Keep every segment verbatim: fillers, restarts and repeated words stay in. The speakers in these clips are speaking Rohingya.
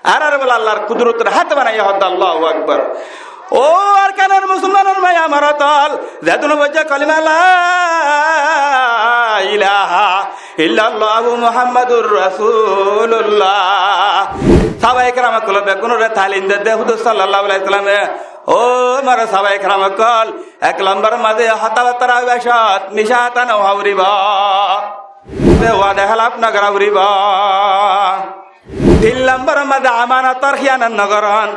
Añárare bóle Allar kudurotor hát banaiyé hoódde Allahu Akbar. Ó Arkanor musolmanor maiya morotol, zedún foijjó kolima la ilaha illallahu Muhammadur Rasulullah. Sahabaye keram ókkole beggúnore talim dedde Huzur sallallahu alaihi wasallame. Ó mor sahabaye keram ókkol, ek lombor mazé hotábattá hoibar cómot micá hotá no hoó foribó. Wada hélaf no gorá foribó. Tin lombor mazé amanotor híyanot no gorón.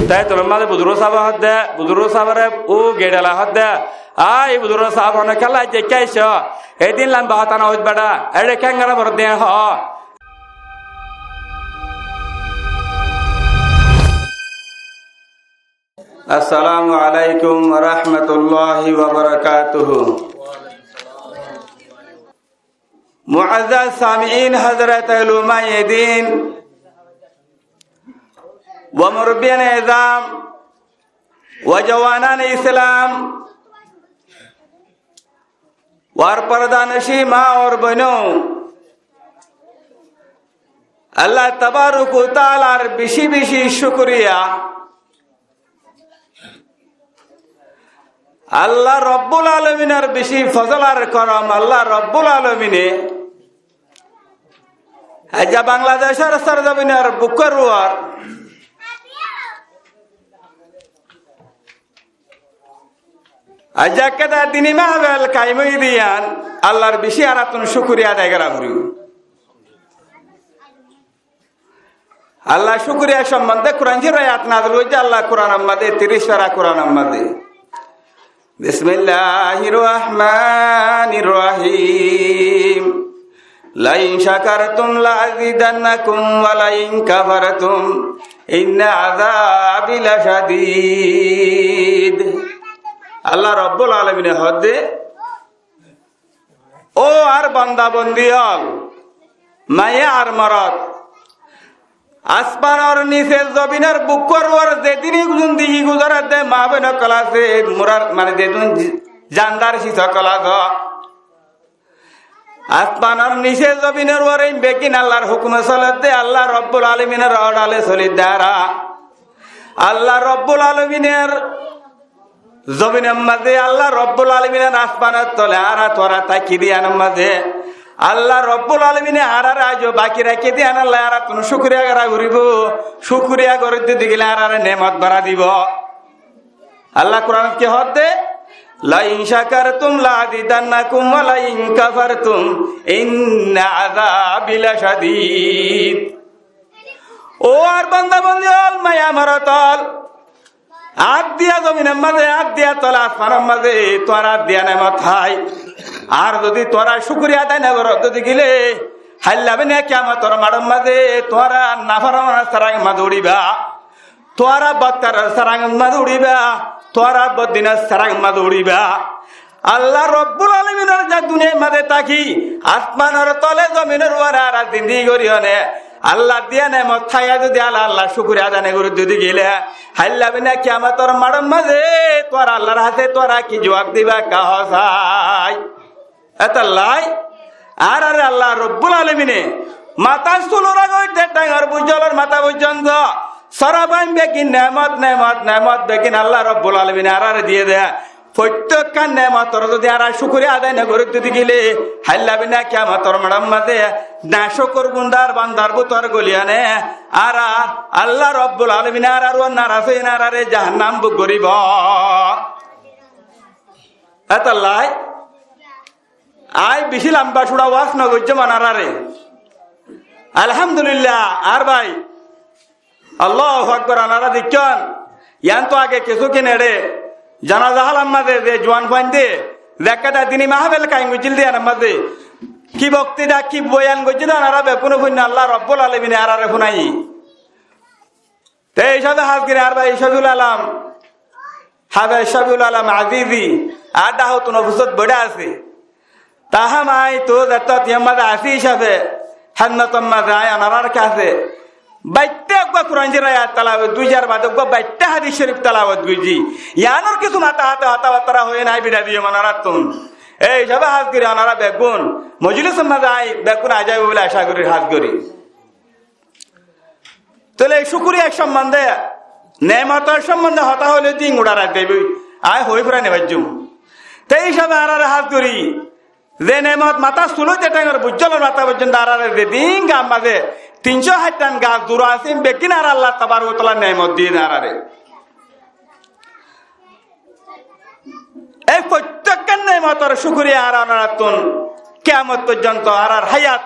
Te tor mazé buzurg sáb hoódde, buzurg sábore ó geçala hoódde, "Ai buzurg sáb, hone kiyólla aijja ekká aiccó? Edin lamba hotá no hoit beça, eçe kengóri bor diye hoó." Assalamu alaikum wa rahmatullahi wa barakatuhu. Muazzaz samiin, hazrate ulamaye din wa murabbiyan izam wa jawanan Islam, wa ar pardanashin ma or boino, Allah tabaraka wa taalar beci beci cukuriya. Allah Rabbul Alaminor beci fozol ar korom, Allah Rabbul Alamine aijja Bangladecor sorzominor bukkor uore aijja ekkán dini mahfil kaim óiye de yián Allar beci añárattún cukuriya adai gorá foribó. Allar cukuriya sombonde Kuran Corifor ayat nazil óiye de Allah Kuranor mazé, tiríc fara Kuranor mazé. Bismillahir rahmanir rahim. Lain shakartum la azidannakum wa lain kafartum inna azabi lashadid. Allah Rabbul Alamine hoódde, ó añár bonda bondi ókkol, maiya ar morot, asmanor nise zominor bukkor uore zedún zindigi guzaredde ma boin ókkol asé, murar mane zedún zandar sis ókkol asó, asmanor nise zominor uore beggín Allar hukume soledde, Allah Rabbul Alaminor ordare solidde añára. Allah Rabbul Alaminor zominor mazé, Allah Rabbul Alaminor asmanor tole añára tuáñra táki de yiánor mazé, Allah Rabbul Alamine añárare aijjó baki raikké de yiánolla añárattún cukuriya gorá foribó. Cukuriya gorí de gile añárare nemot barái dibo. Allah Kuranot ki hoódde? "Lain shakartum la azidannakum wa lain kafartum inna azabi lashadid." Ó añár bonda bondi ókkol, maiya morot ókkol, añár diya zominor mazé, añár diya tole asmanor mazé tuáñra diya nemot hái, ar zodi tuáñra cukuriya adai no goró de gile, hailla bene kiyamotor maçor mazé tuáñra naformanor sérangor mazé uçíba. Tuáñra botkaror sérangor mazé uçíba, tuáñra boddinor sérangor mazé uçíba. Allah Rabbul Alaminor ze duniyar mazé táki, asmanor tole zominor uore añára zindigi gorí óne, Allah diya nemot táiya zodi Allah, Allar cukuriya adai no gorí de gile, hailla bene kiyamotor maçor mazé tuáñra Allar hásé tuáñra ki juab diba, ka hoó sai? Etolla añárare Allah Rabbul Alamine matár sulor agottú dháñr buijjólor matá foijjonto sóra bain beggín nemot, nemot, nemot beggín Allah Rabbul Alamine añárare diyé de. Fottí ekkán nemotor zodi añára cukuriya adai no gorí de gile, hailla bene kiyamotor maçor mazé nacúkur gundar bandar bútor goli óne añára, Allah Rabbul Alamine añárar uore naraz ói añárare jahannam buk goríbo. Etolla añí beci lamba cúra waz no goijjóm onoráre. Alhamdulillah, añár bái, Allahu Akbar, onorá deikkón, yián to age kessú din eçé janaza hálar mazé ze juan fuain de, ze ekkán dini mahfil kaim goijjíl de, yiánor mazé ki bokti dá, ki boyan goijjé de, onorá beggúne fúinno, Allah Rabbul Alamine añáráre fúnaiyé. Te hísafe hás gorí añár bái Cófiul Alom, Háfez Cófiul Alom Azizi, añár dhákottún ofisot boiçá asé. Tahá aññí to zettót yían mazé así hísafe, hédmotor mazé aññí onorár hañsé baittá eggúa Kuran Córif ayat telawot goijjí, ar baade eggúa baittá hádis córif telawot goijjí. Yiánor kessú matá hotá, hotábattára hoiyé, aññí bidai diyum onoráttun. Ei hísafe hás gorí onorá beggún mojolísor mazé aññí beggún aizaiba buli acá gorí, hás gorí. Tóile cúkuriya sombonde, neemotor sombonde hotá hoilé din gura rait zaibói, añí hoi fúrai no faijjum. Te hísabe añáráre hás gorí, ze neemot matá sul óite thaingor buijjólor matá foijjonto añáráre ze din gaar mazé tin cót háit tán gas dura asé, beggín añára Allah tabarak wa taalar neemot diyé de añáráre. Ei fottíkkán neemotor cúkuriya añára onorattún kiyamot foijjonto añárar háyat,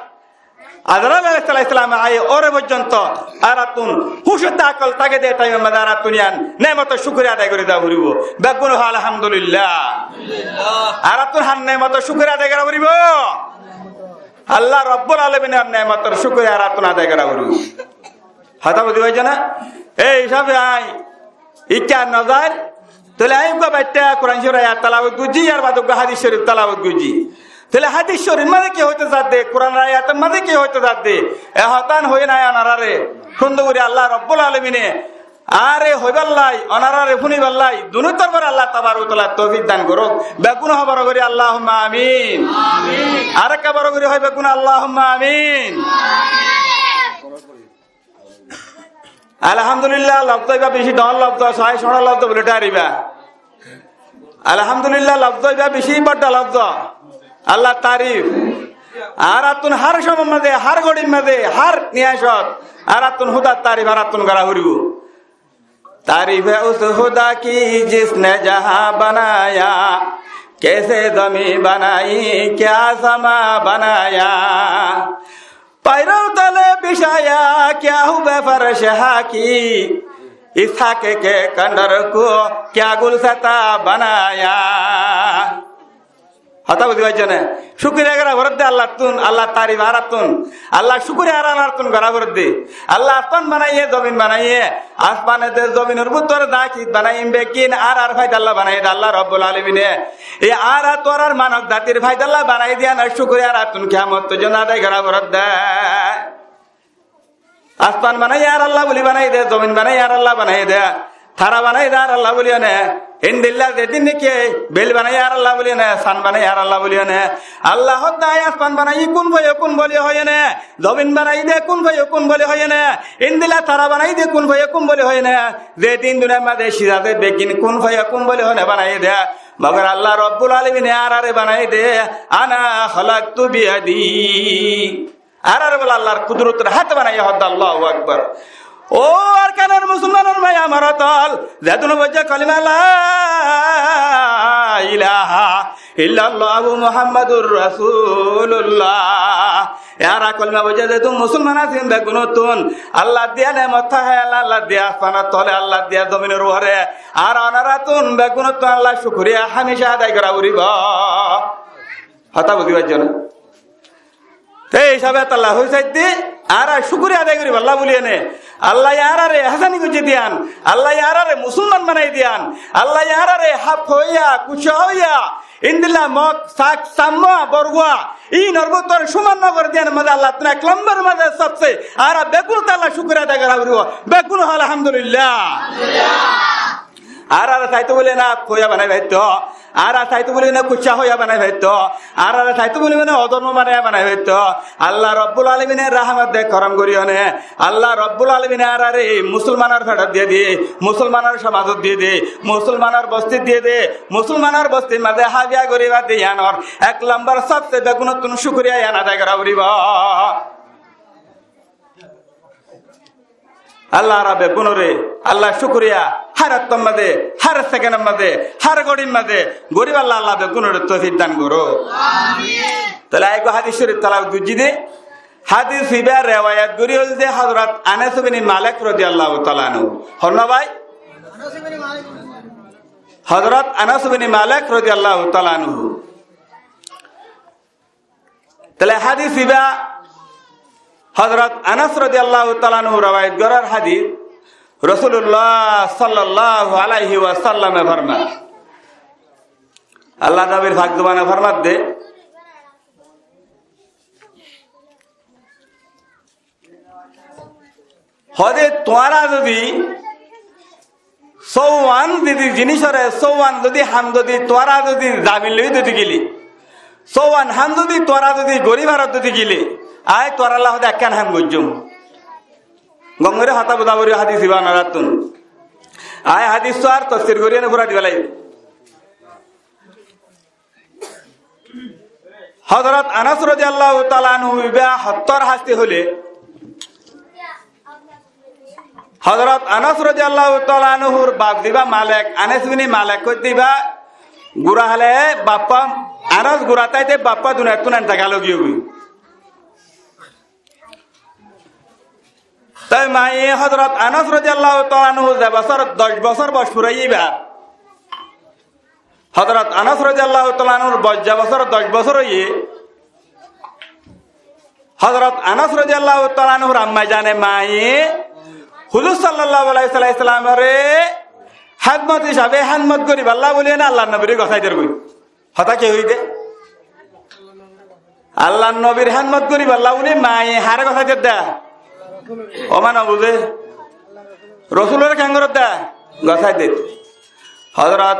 Azrail alaihissalam aiyé óre foijjonto añárattún húc de, akol táke de thaimor mazé añárattún yián neemotor cúkuriya adai gorí dea foribó. Beggúne hoó alhamdulillah. Añárattún hár neemotor cúkuriya adai gorá foribó? Allah Rabbul Alaminor neemotor cúkuriya añárattún adai gorá foribó. Hotá buzí faijjó né? Ei hísabe añí ikká no zair, tóile añí uggwá baiththá Kuran Córif ayat talawot goijjí, yar baade uggwá hádis córif talawot goijjí. Tóile hádis córif mazé ki hoitó zadde, Kuranor ayator mazé ki hoitó zadde, e hotán hoiyé nái onoráre. Cúndor gorí Allah Rabbul Alamine añáre hoibálla, onoráre fúnibálla, dunú torfóre Allah tabarak wa taala toufik dan gorouk. Beggúne hoó boro gorí Allahumma amin. Amin. Arekka boro gorí hoó beggúne Allahumma amin. Alhamdulillah lofzó ibá bicí dhoóñr lofzó, sóhi cóñço lofzó buli no faribá. Alhamdulillah lofzó ibá bicí bodda lofzó. Allar tarif. Añárattún hár cómor mazé, hár goçir mazé, hár niyacot añárattún Húdar tarif añárattún gorá foribó. تعریف اس خدا کی جس نے جہاں بنایا، کیسے زمین بنائی، کیا سما بنایا۔ پیروں تلے بچھایا کیا ہو بے فرش خاکی، اس خاک کے کنڈر کو کیا گلستاں بنایا۔ Hotá buzí faijjó né? Cúkuriya gorá foredde Allattún, Allar tarif añárattún, Allar cúkuriya añárattún gorá foredde. Allah asman banaiyé, zomin banaiyé, asmane de zominor bútore za kic banaiyé beggín añárar faidalla banaiyé de Allah Rabbul Alamine. E añára tuáñrar manob zatir faidalla banaiyé de yiánor cúkuriya añárattún kiyamot foijjonto adai gorá foredde. Asman banaiyé añáralla buli banaiyé de, zomin banaiyé añáralla banaiyé de, tara banaiyé de añáralla buli honé, endilla ze din niki bel banaiyé añáralla buli honé, san banaiyé añáralla buli honé. Allah hoó de asman banaiyé kun fayakun buli hoiyé né, zomin banaiyé de kun fayakun buli hoiyé né, endilla tara banaiyé de kun fayakun buli hoiyé né, ze din duniyar mazé ciz asé beggín kun fayakun buli honé banaiyé de. Mogor Allah Rabbul Alamine añárare banaiyé de, أنا خلقت بيدي. Añárare bóle Allar kudurotor háte banaiyé hoó de, Allahu Akbar. Ó Arkanor musolmanor maiya morot ókkol, zedún foijjó kolima la ilaha illallahu Muhammadur Rasulullah. Añára kolima foijjó zedún musolman así beggúnottún Allar diya neemot táke, Allar diya asmanor tole, Allar diya zominor uore. Ar onorattún beggúnottún Allar cúkuriya hámica adai gorá foribó. Hotá buzí faijjó né? Te hísabe tolla hoói saidde, añára cúkuriya adai goríballa buli honé, Allaye añárare ehsáni goijjé de yián, Allaye añárare musolman banaiyé de yián, Allaye añárare haf hoóiya, kuccá hoóiya, endilla mok, sak, samma, borgua, inor bútore cúman no gorí de yián, mazé Allattún ek lombor mazé sobse, añára beggúnottún Allar cúkuriya adai gorá foribó. Beggúne hoó alhamdulillah. Añárare saitó buli honé haf hoóiya banai faittó. Añárare saitó buli honé kuccá hoóiya banai faittó. Añárare saitó buli honé odormo banai banai faittó. Allah Rabbul Alamine rahmot de korom gorí honé. Allah Rabbul Alamine añárare musolmanor feçot diyé de, musolmanor somazot diyé de, musolmanor bostit diyé de, musolmanor bostir mazé háfiya goríbar de yiánor ek lombor sobse beggúnottún cúkuriya yián adai gorá foribó. Allah añára beggúnore, Allar cúkuriya, hár októr mazé, hár sekendor mazé, hár goçir mazé, goríballa Allah beggúnore toufik dan gorouk. Amin. Tóile aigwá hádis córif talawot goijjí de, hádis ibá rewayat gorí óilde Hozrot Anas ibne Malek rodiyallahu taala anhu. Hon na bái? Hozrot Anas ibne Malek rodiyallahu taala anhu. Tóile hádis ibá Hozrot Anas rodiyallahu taala anhu rewayat gorér hádis, Rosulullah sallallahu alaihi wasallame format, Allar nobir fak zubane format de, hoó de tuáñra zodi sóuwan zodi zinísore, sóuwan zodi ham zodi tuáñra zodi zamin loi zodi gilé, sóuwan ham zodi tuáñra zodi gorí faró zodi gilé, añí tuáñralla hoó de ekkán ham goijjum. Gom gorí hotá buzá foribó hádis ibá onoráttun. Añí hádis sóar tofsir gorí ene fúrai diba lagibó. Hozorot Anas rodiyallahu taala anhu ibá hottór hasti hoilé, Hozorot Anas rodiyallahu taala anhur baf zibá Malek, Anas bin Malek hoiddé ibá gura hále baffa, Anas gura táite baffa duniyattún entekal ói giyói. Toi maye Hozorot Anas rodiyallahu taala anhu ze bosór, doc bosór boc furaiyé ibár. Hozorot Anas rodiyallahu taala anhur boc ze bosór, doc bosór óiye. Hozorot Anas rodiyallahu taala anhur ammá jane maye Huzur sallallahu alaihi wasallamore hédmot hísabe hédmot goríballa buli ene Allar nobire gosái der goi. Hotá ki hoiyé dé? Allar nobir hédmot goríballa buli maye hare gosái der dé? Omá nobuzé. Rosulore keén gorér dé? Gosái der. Hozorot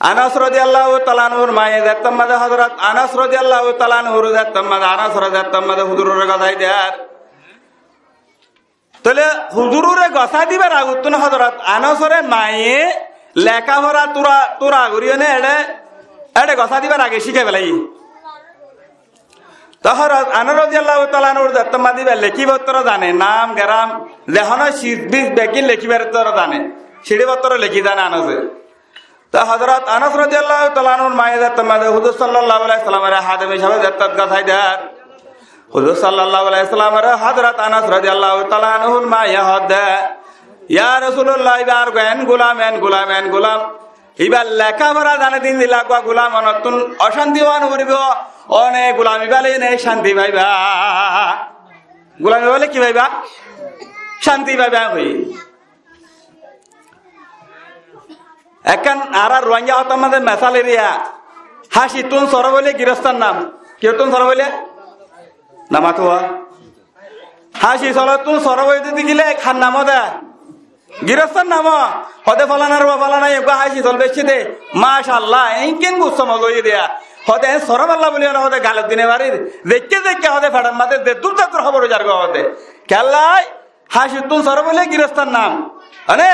Anas rodiyallahu taala anhur maye zettót mazé Hozorot Anas rodiyallahu taala anhur zettót mazé Anasore zettót mazé huzurore gosái der. Tóile huzurore gosái dibar agottún Hozorot Anasore maye lekáfora tura, tura gorí ene eçé, eçé gosái dibar age cíkai félaiye. Tó Hozorot Anas rodiyallahu taala anhur zettót mazé ibá lekí bottóro zane, nam geram, ze honó ciz biz beggín lekí bottóro zane, siçí bottóro lekí zane Anase. Tó Hozorot Anas rodiyallahu taala anhur maye zettót mazé Huzur sallallahu alaihi wasallamore hádem hísabe zettót gosái der. Huzur sallallahu alaihi wasallamore Hozorot Anas rodiyallahu taala anhur maye hoódde, "Ya Rosulullah, ibár gua en gulam, en gulam, en gulam. Ibár lekáfora zane din dila gua gulam onottún ocánti ówa no foribó, one gulam ibá loi ene cánti faiba." Gulam ibá loi ki faiba? Cánti faiba hoiyé. Ekkán añára Ruáingga hotár mazé mesal eriya, hácittún sorof óile girostor nam. Kiyottún sorof óile? Namato. Háci solottún sorof ói zodi gile ek har nam ó de. Girostor nam ó. Hoóde folanar fua folana eggúa háci sol beicce de. Macallah, eñkin gusso moza óiye de. Hoóde eén sorof olla buli hoóde galot dine farir. Zeikké zeikké hoóde feçor mazé zeddúr zeddúr hóbor ói zargói hoóde. Kiyólla? Hácittún sorof óile girostor nam. Mane,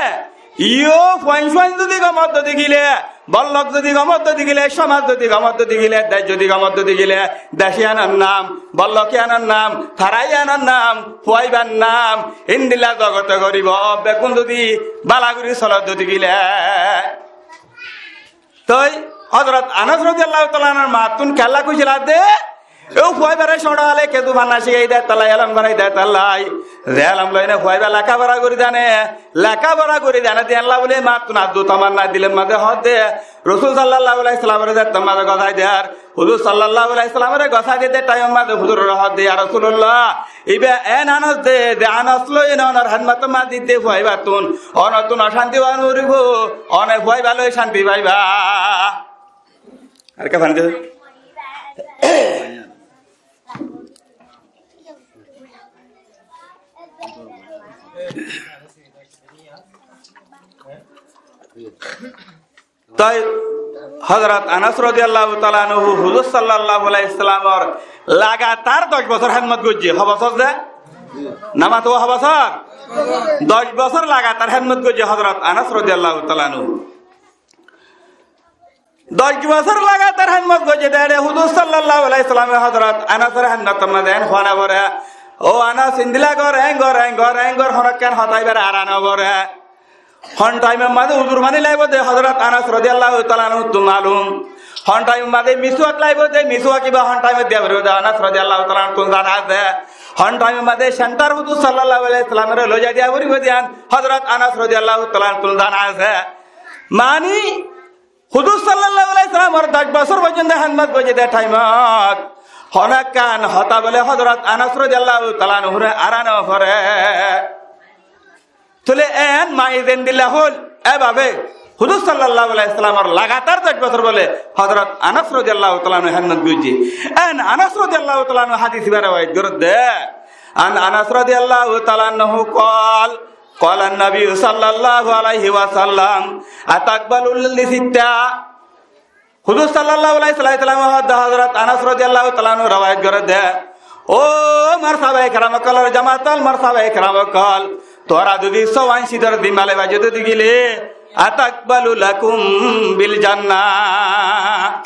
iyó fuain fuain zodi gomot zodi gile, bollok zodi gomot zodi gile, somaj zodi gomot zodi gile, dec zodi gomot zodi gile, dec iyanor nam, bollok iyanor nam, fara iyanor nam, fuaibar nam, endilla zogote goribó, beggún zodi bála gorí solot zodi gile. Toi Hozorot Anas rodiyallahu taala anhur mattún kiyólla kucíl adde, e fuaibare cóñço hále kezu fanna cíkai de tallai, elóm gorai de tallai. Ze elóm loi ne fuaiba lekáfora gorí zane, lekáfora gorí zane de ella buli mattún addu tamanna dilor mazé hoódde, Rosul sallallahu alaihi wasallamore zettót mazé gosái der, Huzur sallallahu alaihi wasallamore gosái de de thaimor mazé Huzurore hoódde, "Ya Rosulullah, ibá eén Anas de, ze Anas loi ene onor hédmotor mazé de fuaibattún, onottún ocánti ówa no foribó, one fuaiba loi cánti faiba." Ar ke fani de? Toi Hozorot Anas rodiyallahu taala anhu Huzur sallallahu alaihi wasallamor lagatar doc bosór hédmot goijjé. Ho bosór de? Namato, ho bosór? Doc bosór lagatar hédmot goijjé Hozorot Anas rodiyallahu taala anhu. Doc bosór lagatar hédmot goijjé de, ére Huzur sallallahu alaihi wasallame Hozorot Anasor hédmotor mazé eén hoó na foré, "Ó Anas, endilla gor, eén gor, eén gor, eén gor", honókkan hotá ibáre ara no foré. Hon thaimor mazé uzur fani laibo de Hozorot Anas rodiyallahu taala anhuttú malum. Hon thaimor mazé misuwak laibo de misuwak ibá hon thaimot diya foribo de Anas rodiyallahu taala anhuttú zana asé. Hon thaimor mazé sentar Huzur sallallahu alaihi wasallamore loi zai diya foribo de yián Hozorot Anas rodiyallahu taala anhuttú zana asé. Mani Huzur sallallahu alaihi wasallamor doc bosór foijjonto hédmot goijjé de thaimot honókkan hotá bole Hozorot Anas rodiyallahu taala anhure ara no foré. Tóile eén maye zendilla hoil, e babe, Huzur sallallahu alaihi wasallamor lagatar doc bosór bole Hozorot Anas rodiyallahu taala anhu hédmot goijjé. Eén Anas rodiyallahu taala anhu hádis ibá rewayet gorér de. An Anas rodiyallahu taala anhu qal, qala an-nabiyyu sallallahu alaihi wasallam, "Ataqbalu li sitta." Huzur sallallahu alaihi wasallam hoódde Hozorot Anas rodiyallahu taala anhu rewayet gorér de. Ó mor sáhabaye keram ókkol, jamaat ól, mor sáhabaye keram ókkol, tuáñra zodi sówan cízor zimma loi baizzó de gile, atakbalu lakum bil jannah.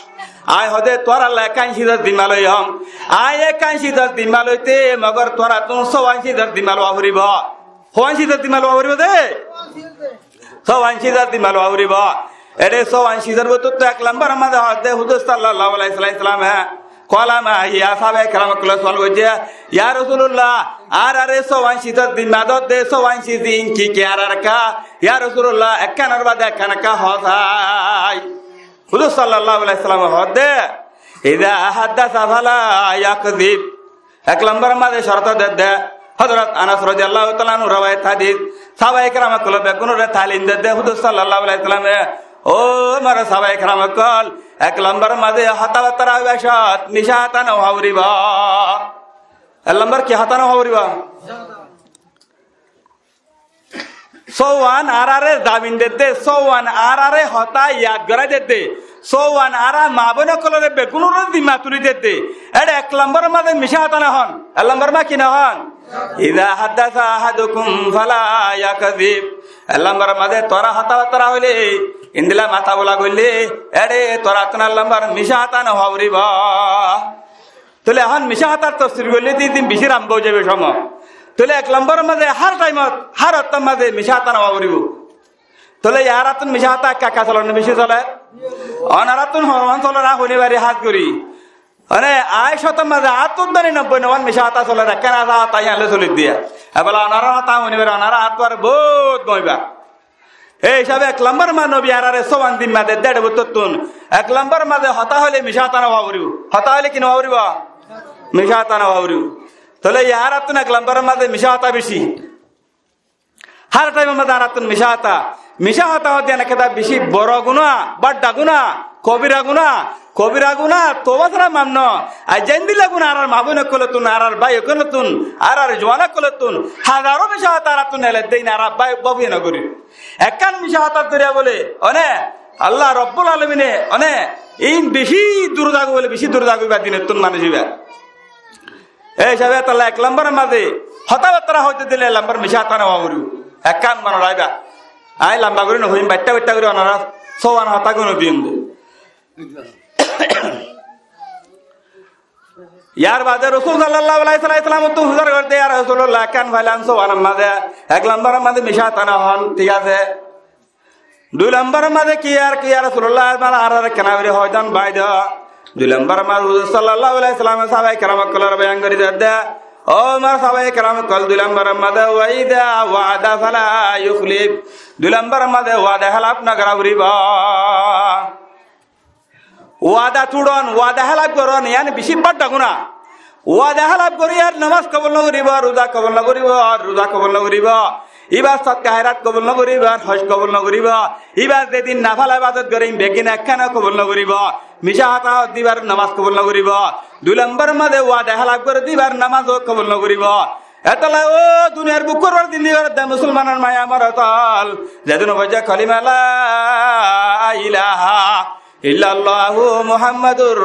Añí hoó de tuáñralla ekkán cízor zimma loiyum. Añí ekkán cízor zimma loite mogor tuáñrattún sówan cízor zimma lowa foribó. Sówan cízor zimma lowa foribó de. Sówan cízor zimma lowa foribó. Ére sówan cízor bútottu ek lombor mazé hoó de huzur sallallahu alaihi wasallam e, "Qala ma hiya?" Sáhabaye keram ókkole sual goijjé, "Ya Rasulullah, añárare sówan cízor zimma dódde, sówan cíz ín ki ki añárar ekká? Ya Rasulullah, ekkánor bade ekkán ekká hoó sai." Huzur sallallahu alaihi wasallam hoó de, "Iza haddasa fala yakzib." Ek lombor mazé córot dedde, Hozrot Anas rodiyallahu taala anhu rewayet hadis, sáhabaye keram ókkole beggúnore talim dedde, huzur sallallahu alaihi wasallam e, "Ó mor sáhabaye keram ókkol, ek lombor mazé hotábattara óibar córot micá hotá no hoó foribó." Ek lombor ki hotá no hoó foribó? Sówan añárare zamin dedde, sówan añárare hotá yad gorái dedde, sówan añára maa boin ókkolore beggúnore zimma tuli dedde. Ére ek lombor mazé micá hotá no hoón, ek lombor mazé ki no hoón? Iza haddasa ahadukum fala yakzib. Ek lombor mazé tuáñra hotábattara hoilé, endilla matá bola goillé, ére tuáñrattún ek lombor micá hotá no hoó foribó. Tóile ehón micá hotár tofsir goillé dui din bicí lamba ói zaibo cómot. Tóile ek lombor mazé hár thaimot, hár ottór mazé micá hotá no hoó foribó. Tóile yárattún micá hotá ekka ekka soler né bicí soler? Onorattún hon hon soler añí húni fari hás gorí. Mane, añí cótor mazé añáttu dóri nobboi nombor micá hotá soler, ekkán asá hotá yían loi solir de. Ebala onorar hotá húni fari, onorar añáttu ar bout goiba. Ei hísabe ek lombor mazé nobi añárare sówan zimma dedde, ére bútottun ek lombor mazé hotá hoilé micá hotá no hoó foribó. Hotá hoilé ki no hoó foribó? Micá hotá no hoó foribó. Tóile yárattún ek lombor mazé micá hotá bicí. Hár thaimor mazé añárattún micá hotá. Micá hotá hoó de yián ekkán bicí boro guná, bodda guná, kobira guná. Kobira guná touba sára maf no. Ar zendilla guná añárar maa boin ókkolóttun, añárar bái ókkolóttun, añárar juwan ókkolóttun, házaro micá hotá añárattún elé de, iín añára bái bófiye no gorí. Ekkán micá hotá dóriya bóle, one, Allah Rabbul Alamine, one, iín bicí dure zagói bóle, bicí dure zagói ibá dinottún manúic ibá. Ei hísabe tolla ek lombor mazé hotábattara hoité dile ek lombor micá hotá no hoó foribó. Ekkán mone raikba. Añí lamba gorí no hoiyum, baitta baitta gorí onora sówan hotá gún diyum de. Yar bade Rosul sallallahu alaihi wasallam ottú fusár goijjé de, "Ya Rosulullah, ekkán failam sówanor mazé, ek lombor mazé micá hotá no hoón, thík asé. Dui lombor mazé ki ar ki, ya Rosulullah, añárar kena beri hoidan bái do." Dui lombor mazé Huzur sallallahu alaihi wasallam e sáhabaye keram ókkolore boyan gorí diyé de, "Ó mor sáhabaye keram ókkol, dui lombor mazé, wa iza wa'ada fala yukhlif." Dui lombor mazé wada hélaf no gora foribó. Wada turon, wada hélaf goron, yián bicí bodda guná. Wada hélaf gorí ar nomaz kobul no goríbo, ruza kobul no goríbo, ruza kobul no goríbo. Ibá sodka hairat kobul no goríbo, ar hoj kobul no goríbo. Ibá zedin nafila ibadot goré, beggín ekkán kobul no goríbo. Micá hotá hoó de ibár nomaz kobul no goríbo. Dui lombor mazé wada hélaf gorí de ibár nomaz kobul no goríbo. Etolla ó duniyar bukkór uore zindigi gorédde musolmanor maiya morot ól, zedún foijjó kolima la ilaha illallahu Muhammadur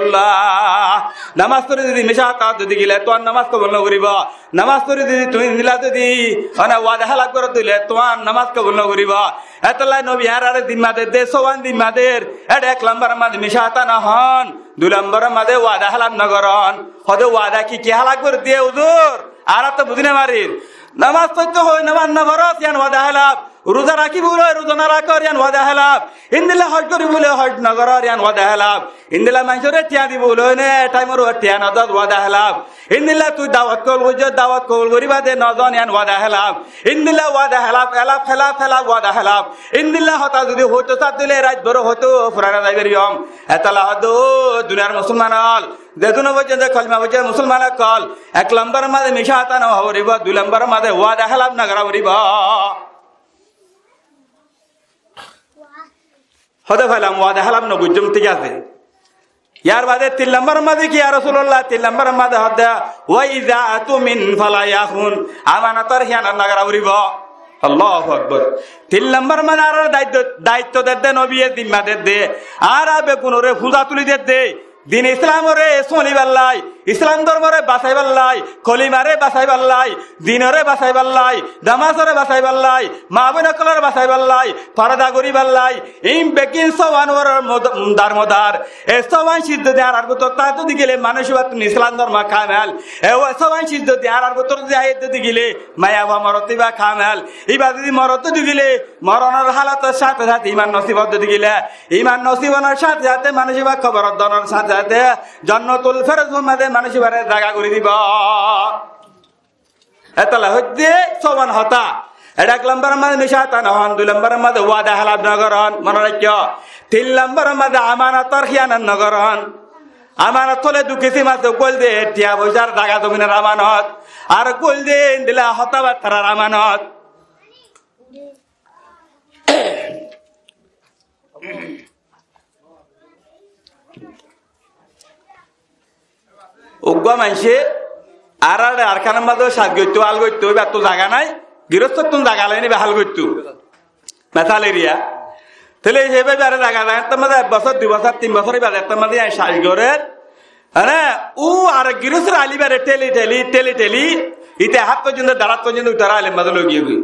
Rasulullah. Nomaz fori zodi micá hotá hoó de gile tuáñr nomaz kobul no goríbo. Nomaz fori zodi tuñí endilla zodi, mane, wada hélaf goró de gile tuáñr nomaz kobul no goríbo. Etolla nobi añárare zimma der de, sówan zimma der, ére ek lombor mazé micá hotá no hoón, dui lombor mazé wada hélaf no goron. Hoó de wada ki ki hélaf gorí diye Huzur? Añára to buzí no farir. Nomaz foitto hoói, nomaz no foros, yián wada hélaf. Ruza rakíbo buli hoói, ruza no rakor, yián wada hélaf. Endilla hoj goríbo buli hoói, hoj no goror, yián wada hélaf. Endilla maincóre thiañ dibo buli hoói, ne thaimor uore thiañ no dos, wada hélaf. Endilla tui dawot kobul goijjós, dawot kobul gorí bade no zon, yián wada hélaf. Endilla wada hélaf, hélaf, hélaf, hélaf, wada hélaf. Endilla hotá zodi hoito sar de óile rait bór hoito fura no zai fariyum. Etolla hoó de ó duniyar musolman ól, zedún foijjonto kolima foijjé musolman ókkol, ek lombor mazé micá hotá no hoó foribó, dui lombor mazé wada hélaf no gora foribó. Hoó de failam wada hélaf no goijjum, thík asé. Yar bade tin lombor mazé ki, ya Rosulullah? Tin lombor mazé hoó de, wa iza utumina fala yakhun, amanotor hiyanot no gora foribó. Allahu Akbar. Tin lombor mazé añárare daitto, daitto der de nobiye, zimma der de, añára beggúnore fúza tuli der de, din Islamore sólibar lai, Islam dormoré basaibálla, kolimare basaibálla, dinore basaibálla, namasore basaibálla, maa boin ókkolore basaibálla, forda goríbálla, ín beggín sówan uore mod-, darmodar. E sówan ciz zodi añárar bútore táke de gile manúic íbattún Islam dormo kamel. E sówan ciz zodi añárar bútore zodi aiyé de gile maiyafua morot íba kamel. Íba zodi morot de gile moronor halotor sáte sáte iman nosib de gile, iman nosib ónor sáte sáte manúic íba kobor dónor sáte sáte Jannatul Firdausor maze manúic íbare zaga gorí dibo. Etolla hoiddé sówan hotá. Ek lombor maze nicá hotá no hon, dui lombor maze wada hélaf no goron, mone raikko. Tin lombor maze amanotor híyanot no goron. Amanot óile dui kisím asé, uggwá óilde tiañ foisár zaga zominor amanot, ar uggwá óilde endilla hotábattar amanot. Uggwá maincé añárar Arkanor maze caz goittó, hál goittó, íbattú zaga nai, giróstottún zaga loi íba hál goittó. Mesal eriya. Tóile íba ibare zaga zaga, zettór maze ek bosór, dui bosór, tin bosór íba zettór maze yián caz gorer. Mane, ó ar giróstor ail íbare théli théli, théli théli, íte hát foijjonto, dara foijjonto, utar ailor maze loi giyé goi.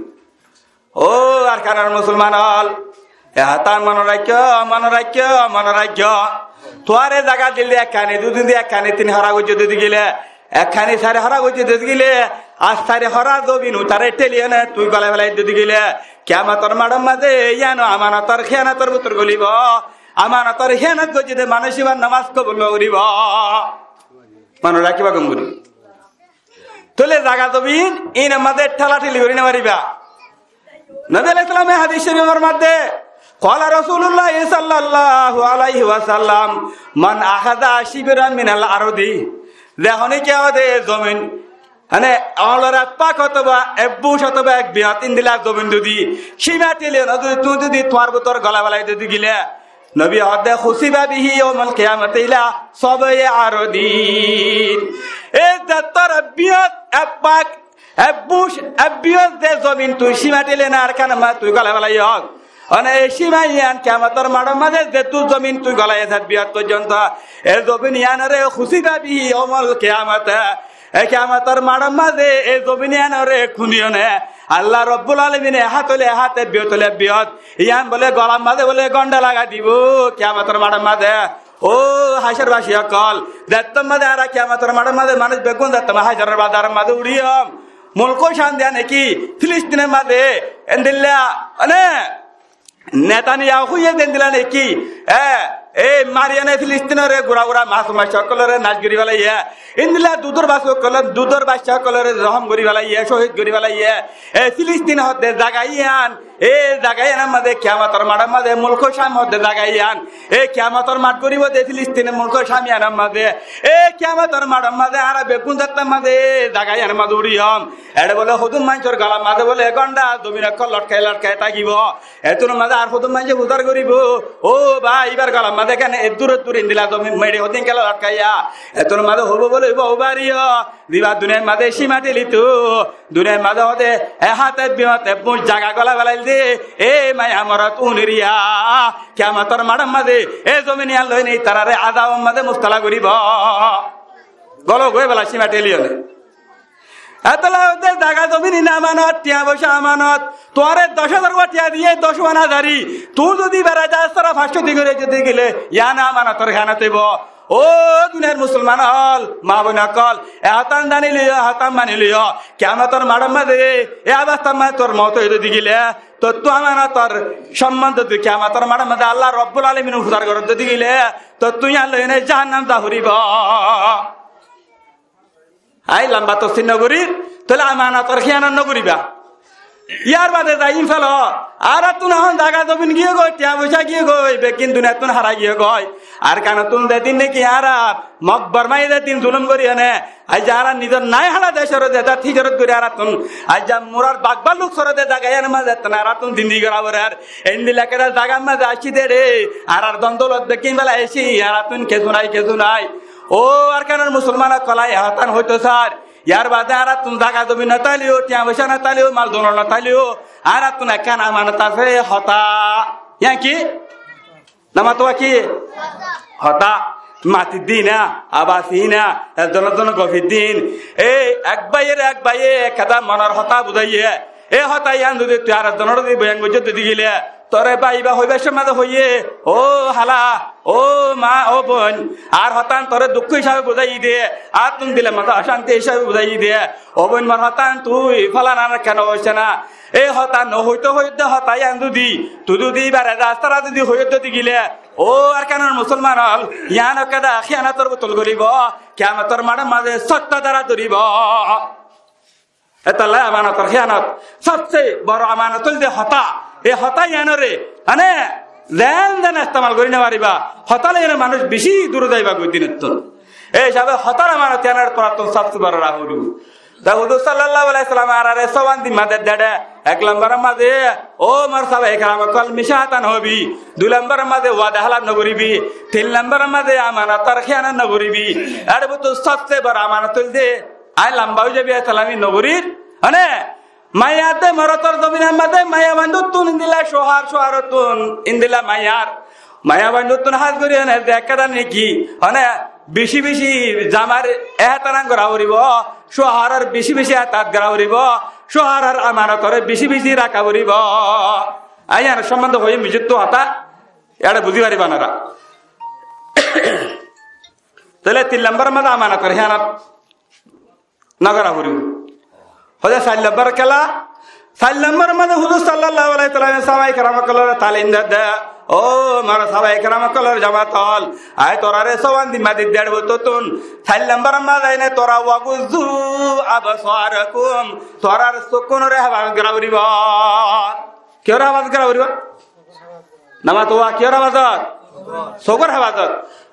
Ó Arkanor musolman ókkol, e hotá mone raikko, mone raikko, mone raikko. Tuáñre zaga dil de ekkáni, dui din de ekkáni, tin hóra goijjé de gile, ekkáni sair hóra goijjé de gile, ar sair hóra zobin utare théli ene tui golai félai de gile, kiyamotor maçor maze yían o amanotor híyanotor bútore golibo. Amanotor híyanot goijjé de manúic íbar nomaz kobul no goribo. Mone rakíba gom gori. Tóile zaga zobin inor maze théla théli gori no fariba. Nobi alaihissalame hádis corifor maze, qala Rasulullah sallallahu alaihi wasallam, man akhadha shibran minal ardi, ze hone kiyé de zobin, mane, oñlor ek fak otóba ek buc otóba ek biyot endilla zobin zodi címa théli ene zodi tuñí zodi tuáñr bútore golai félai de gile, Nobi hoódde, khusifa bihi yawmal qiyamati ila sab'i ardin. E zettór ek biyot, ek fak, ek buc, ek biyot ze zobin tui címa théli ene Arkanor maze tui golai félaiyo, mane e címa yían kiyamotor maçor maze zettú zobin tui golai félaiyo ek biyot foijjonto, e zobin yíanore khusifa bihi yawmal qiyamati, e kiyamotor maçor maze e zobin yíanore kúni ene Allah Rabbul Alamine e hát óile e hát, e biyot óile e biyot, yían bóle golar maze bóle gonda lagai dibo kiyamotor maçor maze. Ó hácor basi ókkol, zettór maze añára kiyamotor maçor maze manúic beggún zettór maze hácoror bazaror maze uçiyum, Mulko Cam de neki Filistinor maze endilla, mane, Netanyahu ye de endilla neki, e, e mari ene Filistinore gura gura masum bacca ókkolore nac gori félaiye. Endilla dudor bacca ókkolore, dudor bacca ókkolore zohom gori félaiye, cóhid gori félaiye. E Filistin hoódde zaga yían, e zaga yíanor maze kiyamotor maçor maze Mulko Cam hoódde zaga yían, e kiyamotor maç goribo de Filistin Mulko Cam yíanor maze. E kiyamotor maçor maze añára beggún zettór maze zaga yíanor maze uçiyum, ere bóle hodún maincór golar maze bóle gonda zobin ókkol lotkai lotkai tákibo. Ettór maze ar hodún maincé fusár goribo, ó bái, íbar golar maze kene eddur eddur endilla zobin meçi hodún kiyólla lotkaiyé. Ettór maze hoibo bóle, ó bái, ó bái re, ziba duniyair maze címa théli to, duniyair maze hoóde e hát ek biyot ek buc zaga golai félaiye de, e maiya morot uniriya, kiyamotor maçor maze e zobin yían loi ene itarare azabor maze mubtala goribo. Golo goi bela címa théli ene. Etolla hoódde zaga zobin in amanot, tiañ foicá amanot. Tuáñre doc házar uá tiañ diye, doc uá no zari. Tuñí zodi bera zar sara fañs cót di gori zodi gile, yían amanotor híyanot óibo. Ó duniyair musolman ókkol, maa boin ókkol, e hotá zani loiyo, e hotá mani loiyo. Kiyamotor maçor maze e obostár maze tor mout ói zodi gile, tottú amanotor sombonde tui kiyamotor maçor maze Allah Rabbul Alamin fusár gorer zodi gile, tottú yían loi ene jahannam za foribo. Añí lamba tofsir no gorir, tóile amanotor híyanot no goriba. Yar bade zai infalo, añárattún ehón zaga zobin giyé goi, tiañ foicá giyé goi, beggín duniyattún hárai giyé goi. Arkanottún zedin neki añára Mog Bormaye zedin zulum gori ene, aijja añára nizor nai hára decóre zedin híjorot gori añárattún, aijja murar bak balluk sóre de zaga yíanor maze ettán añárattún zindigi gora forer. Endilla kere zagar maze aiccí de re, añárar don doulot beggín félai aiccí, añárattún kessú nai, kessú nai. Ó Arkanor musolman ókkol, añí e hotán hoito sair. Yar bade añárattún zaga zobin no táileyo, tiañ foicá no táileyo, mal doulot no táileyo, añárattún ekkán amanot asé, hotá. Yían ki? Namatuwa ki? Hotá. Mati dí na, abasi na, ezzon ezzon gofi dí. E ek báiye ek báiye keda monor hotá buzaiye. E hotá yián zodi tui ar ezzonore zodi boyan goijjós de gile, tore bái ba hoibar somot hoiye, "Ó hala, ó ma, ó boin, ar hotán tore dukko hísabe buzaiyi de, ar tun dilor maze ocanti hísabe buzaiyi de, ó boin mor hotán tui falanar kene hoiccó na?" E hotá no hoito hoito hotá yián zodi tui zodi ibare zastara zodi hoiyós de gile, ó Arkanor musolman ól, yián keda hiyanotor botol golibo, kiyamotor maçor maze sótta dóra dóribo. Etolla amanotor hiyanot sobse boro amanot óilde hotá. E hotá yiánore, mane, zen zen estemal gori no fariba. Hotá loiyore manúc beci dure zaiba goi dinottún. E hísabe hotár amanot yiánor torattún sobse boro raha óilde. Te huzur sallallahu alaihi wasallam añárare sówan zimma dedde. Ek lombor maze, ó mor sahabaye keram ókkol, micá hotá no hoibi. Dui lombor maze wada hélaf no goribi. Tin lombor maze amanotor hiyanot no goribi. Ere bútore sobse boro amanot óilde, añí lamba ói zaibi, etolla añí no gorir. Mane, maiya de morotor zominor maze maiyafuaindóttun endilla cóuhar, cóuharottún endilla maiyar. Maiyafuaindóttun hás gori ene ze ekkán neki, mane, beci beci zamar ehtaram gora foribo, cóuharor beci beci etaat gora foribo, cóuharor amanotore beci beci raka foribo. Añí yián sombonde hoiyum beci hotá, ere buzi fariba onora. Toile tin lombor maze amanotor hiyanot no gora foribo. Hoile sair lombor kiyólla, sair lombor maze huzur sallallahu alaihi wasallame sahabaye keram ókkolore talim dedde. Ó mor sahabaye keram ókkolor jamaat ól, añí torare sówan zimma dedde, ere bútore tun sair lombor maze ene tora, "Wa guddu absarakum", torar sókunore hefazot gora foribo. Kiyór hefazot gora foribo? Namatowa, kiyór hefazot? Sógor hefazot.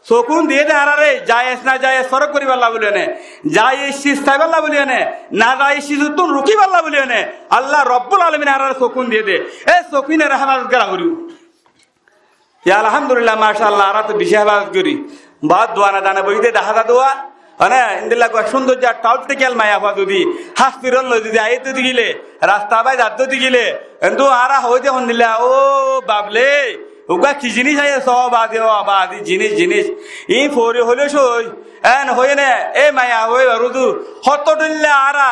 Sókun diye de añárare, jayes najayes forók goribolla buli ene, jayes ciz saiballa buli ene, najayes cizottún rukiballa buli ene, Allah Rabbul Alamine añárare sókun diye de. E sókunore hefazot gora foribo. Ya alhamdulillah, mashallah, añára to beci hefazot gori. Bóut duane dane boiye de dahá za de. Mane, endilla goi cúndor za tawal tikel maiyafua zodi, hás firon loi zodi aiyé de gile, rasta bái zar de gile, entu añára hoói de hondilla, "Ó bafle, uggúa ki jinis aiyé, só bazi, ó bazi, jinis, jinis. Iín fori hoile sói." En hoiyene, e maiyafua uzu, hotó dhoilla añára,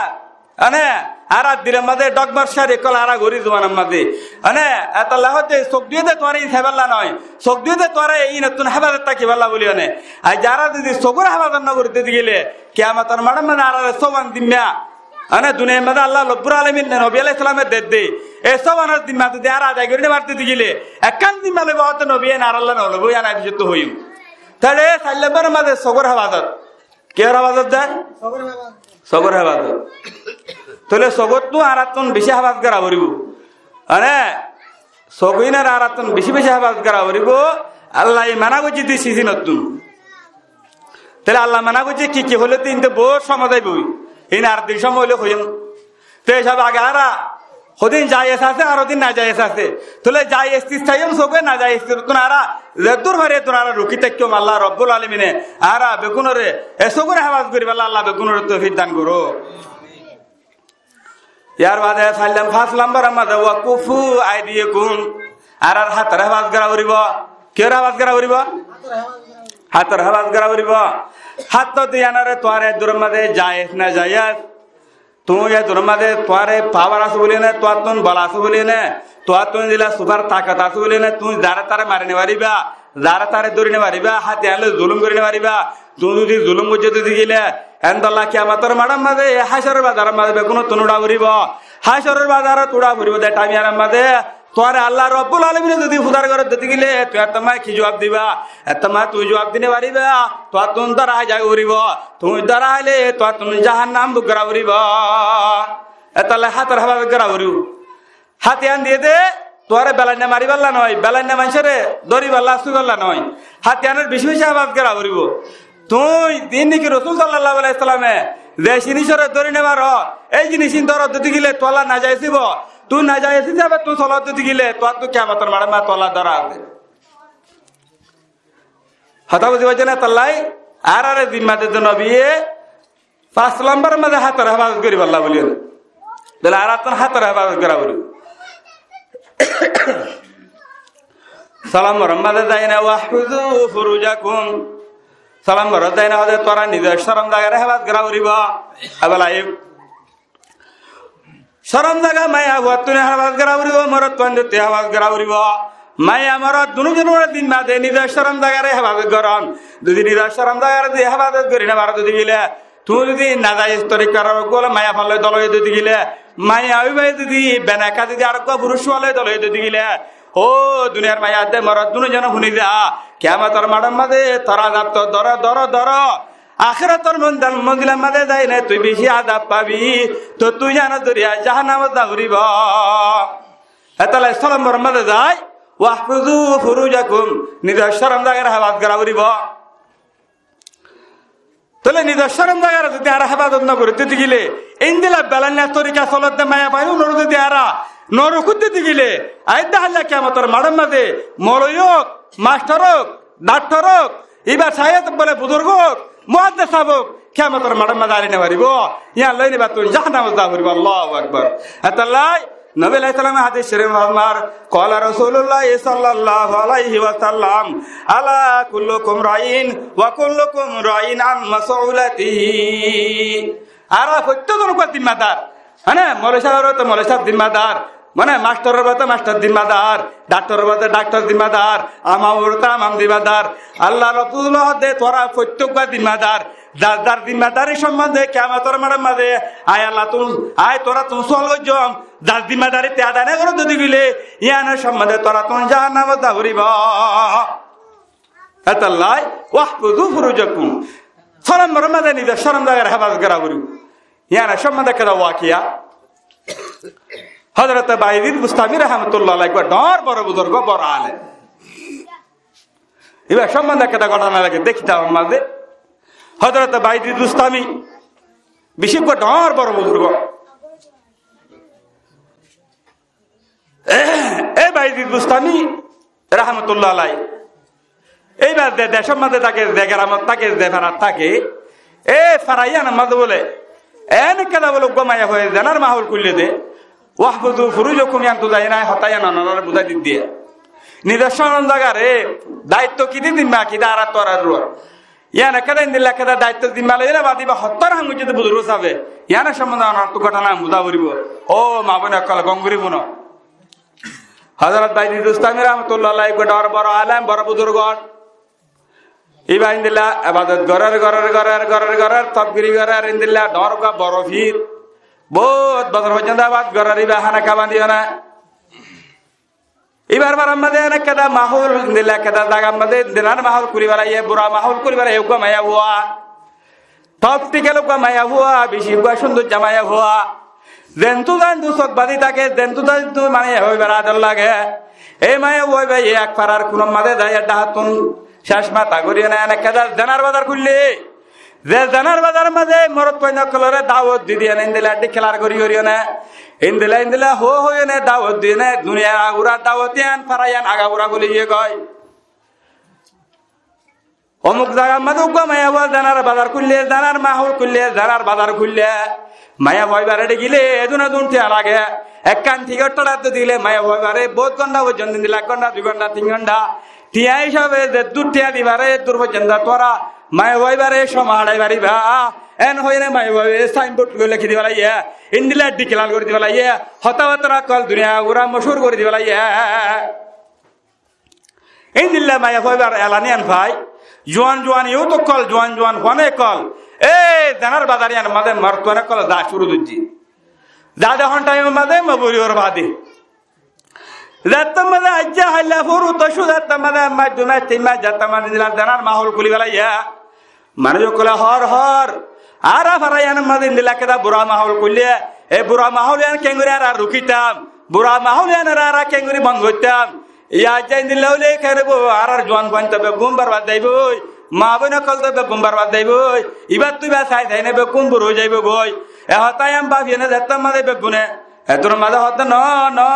mane, añára dilor maze dhokmor cari ókkol añára gori zubanor maze. Mane, etolla hoódde sók diye de tuáñre iín saiballa no, sók diye de tuáñre iínottún hefazot tákiballa buli ene. Ar añára zodi sógor hefazot no gori de gile, kiyamotor maçor maze añárare sówan zimma, mane, duniyar maze Allah Rabbul Alamine nobi alaihissalame dedde, e sówanor zimma zodi añára adai gori no fari de gile, ekkán zimma loibo hoódde nobiye, añáralla no loibo, yián añí fisottú hoiyum. Toile sair lombor maze sógor hefazot. Kiyór hefazot de? Sógor hefazot. Toile sógottú añárattún beci hefazot gora foribo. Mane, sóginore añárattún beci beci hefazot gora foribo. Allaye mana goijje de sizinottún. Toile Allah mana goijje ki ki hoile, tin te bóut somoi zaibo. Iín ar din somoi óile hoiyum. Te hísabe age añára hodin jayes asé, ar hodin najayes asé. Toile jayes ciz saiyum sóge, najayes cizottún añára zeddúr fari eddúr añára ruki tákiyum. Allah Rabbul Alamine añára beggúnore e sógor hefazot goribolla Allah beggúnore toufik dan gorouk. Yar bade sair lom-, fañs lombor maze, "Wa kuffu aidiyakum", añárar hátor hefazot gora foribo. Kiyór hefazot gora foribo? Hátor hefazot gora foribo. Háttu diyanore tuáñre eddúr maze jayes najayes Tuñí e duniyar maze tuáñr pawar asé buli né, tuáñttún bol asé buli né, tuáñttún zila super takot asé buli né, tuñí zare tare mari no fariba, zare tare dóri no fariba, hátiyar loi zulum gori no fariba. Tuñí zodi zulum goijjó de gile, héndolla kiyamotor maçor maze, hácoror bazaror maze beggúnottún uçá foribo. Hácoror bazarot uçá foribo de thaim iyanor maze, tuáñre Allah Rabbul Alamine zodi fusár goré de gile, tuñí ettór maze ki zuab diba? Ettór maze tuñí zuab di no fariba, tuáñttún dóra hái zai foribo. Tuñí dóra háile tuáñttún jahannam buk gora foribo. Etolla hátor hefazot gora foribo. Hátiyar diyé de tuáñre belainna maribálla no, belainna maincóre dóribálla, súibálla no. Hátiyaror beci beci hefazot gora foribo. Tuñí din niki Rosul sallallahu alaihi wasallame ze jinisore dóri no faro, ei jinis ín dóro de gile tuáñlla najayes óibo. Tuñí najayes hísabe tuñí solo de gile tuáñttú kiyamotor maçor maze tuáñlla dóra asé. Hotá buzi faijjó né? Etolla añárare zimma diyé de nobiye, fañs lombor maze hátor hefazot goribolla buli né. Tóile añárattún hátor hefazot gora foribo. Só lombor maze zai né, "Wahfazu furujakum." Sólom morot zai no hoóde, tuáñra nizor córom zagaré héfazot gorá foribó. Ebela córom zaga maiyafuattún héfazot gorá foribó, morotfuaintún héfazot gorá foribó. Maiya morot dunúzonor zimma de nizor córom zagaré héfazot gorón. Zodi nizor córom zagaré zodi héfazot gorí no faro zodi gile, tuñí zodi nazayez torikar uggwá maiyafuar loi dol óiye zodi gile, maiya óiba zodi beneka zodi areggwá furuc fuar loi dol óiye zodi gile, ó duniyar maiya de morot dunúzone fúni za, kiyamotor maçor mazé tor azabtó dóro, dóro, dóro. Akérator mon-, monzilor mazé zaine tui beci azab fabi, tottú yián dóriya jahannamot za foribó. Hétolla sólom morot mazé zai, "Wahfazu furujakum", nizor córom zagaré héfazot gorá foribó. Tóile nizor córom zagaré zodi añára héfazot no gorí zodi gile, endilla belainna torika solodde maiyafuain unore zodi añára no rukí zodi gile, aidda hálla kiyamotor maçor mazé moloi ók, mastor ók, daktor ók, iba sayed bole buzurg ók, muhaddes sáb ók, kiyamotor maçor mazé añáre no faribó. Yián loi ibattún jahannamot za foribó. Allahu Akbar. Hétolla Nobi aláihis salame hádis corif formar, "Qala Rasulullah sallallahu alaihi wasallam, ala kullukum ra'in wa kullukum ra'in an mas'ulatihi." Añára fottí zon uggwá zimmadar. Mane, moloi sáb ore to moloi sáb zimmadar. Mane, mastor ore to mastor zimmadar. Daktor ore to daktor zimmadar. Imam ore to imam zimmadar. Allah Rabbul hoóde, tuáñra fottí uggwá zimmadar. Zar zar zimmadari sombonde kiyamotor maçor mazé añí Allah tún, añí tuáñrattún sual goijjóm, zar zimmadari te adai no goró zodi gile, yián sombonde tuáñrattún jahannamot za foribó. Hétolla, "Wahfazu furujakum." Sólom morot mazé nizor córom zagaré héfazot gorá foribó. Yián sombonde ekkán wakiya. Hozrot Bayezid Bustami rahmatullah alaih uggwá dhoóñr boro buzurg, boro alem. Ibar sombonde ekkán gótona lage, dekí tar mazé. Hozrot Bayezid Bustami beci uggwá dhoóñr boro buzurg. E Bayezid Bustami rahmatullah alaih, eibar ze decór mazé táke, ze geramot táke, ze farat táke, e fara yiánor mazé bole, en ekkán bole uggwá maiyafua zenar mahul kúille de, "Wahfazu furujakum" yián tún zai nái, hotá yián onoráre buzái di diye. Nizor córom zagaré daitto ki de zimma ki de añára tuáñrar uore. Yián ekkán endilla ekkán daitto zimma loi ene bade iba hotár ham goijjé de buzurg sábe. Yián sombonde onoráttú gótona buzá foribó. Ó maa boin ókkol, gom gorí fúno. Hozrot Bayezid Bustami rahmatullah alaih uggwá dhoóñr boro alem, boro buzurg. Iba endilla ebadot gorer, gorer, gorer, gorer, gorer, tofgiri gorer, endilla dhoóñr uggwá boro fir. Bout bosór foijjonto ebadot gorer, iba hána kaba diyo na. Ibar farar mazé en ekkán mahul, endilla ekkán zagar mazé, zenar mahul kúli félaiye, bura mahul kúli félaiye, uggwá maiyafua. Top tikel uggwá maiyafua, beci uggwá cúndor maiyafua. Zentú zentú sók bazi táke, zentú zentú mane hoibar ador lage. E maiyafua iba ek farar kunor mazé zai, edde háttun cecma ta gorí ene, en ekkán zenar bazar kúille. Ze zenar bazar mazé morotfuain ókkolore dawot di diye ne, endilla declare gorí gorí ene, endilla endilla hoi hoi ene dawot di ene, duniyar agura dawot yián, fara yián agagura buli giyé goi. Omuk zagar mazé uggwá maiyafua zenar bazar kúille, zenar mahul kúille, zenar bazar kúille. Maiyafua ibare dekíle edún edún thiañ lage. Ekkán tikot thaçat di gile maiyafua ibare bout gónda foijjonto, endilla gónda, dui gónda, tin gónda, thiañ hísabe zeddúr thiañ di fare, eddúr foijjonto tuáñra maiyafua ibare cóma haçai fariba. En hoiyóre maiyafua ibare sainbord loi lekí di félaiye. Endilla declare gorí di félaiye. Hotábattá ókkol duniyar agura mochúr gorí di félaiye. Endilla maiyafua ibar elan yián fai, juan juan yut ókkol, juan juan fuain ókkol, e zenar bazar yiánor mazé morotfuain ókkol za cúru goijjé. Za de hon thaimor mazé, Mogoríyar bade. Zettór mazé aijja háilla furu, toccú zettór mazé ek mac, dui mac, tin mac, zettór mazé endilla zenar mahul kúli félaiye. Manúic ókkole hoór, hoór, añára fara yiánor mazé endilla ekkán bura mahul kúille, e bura mahul yián keéngorí añára rukítam, bura mahul yiánore añára keéngorí bon goittám. Yá aijja endilla óile keén óibo, añárar juan fuain to beggún borbad zaiboi, maa boin ókkol to beggún borbad zaiboi, ibattú iba sai sai ne beggún bura ói zaibo goi. E hotá yián báfi ene zettór mazé beggúne, zettór mazé hoódde no, no,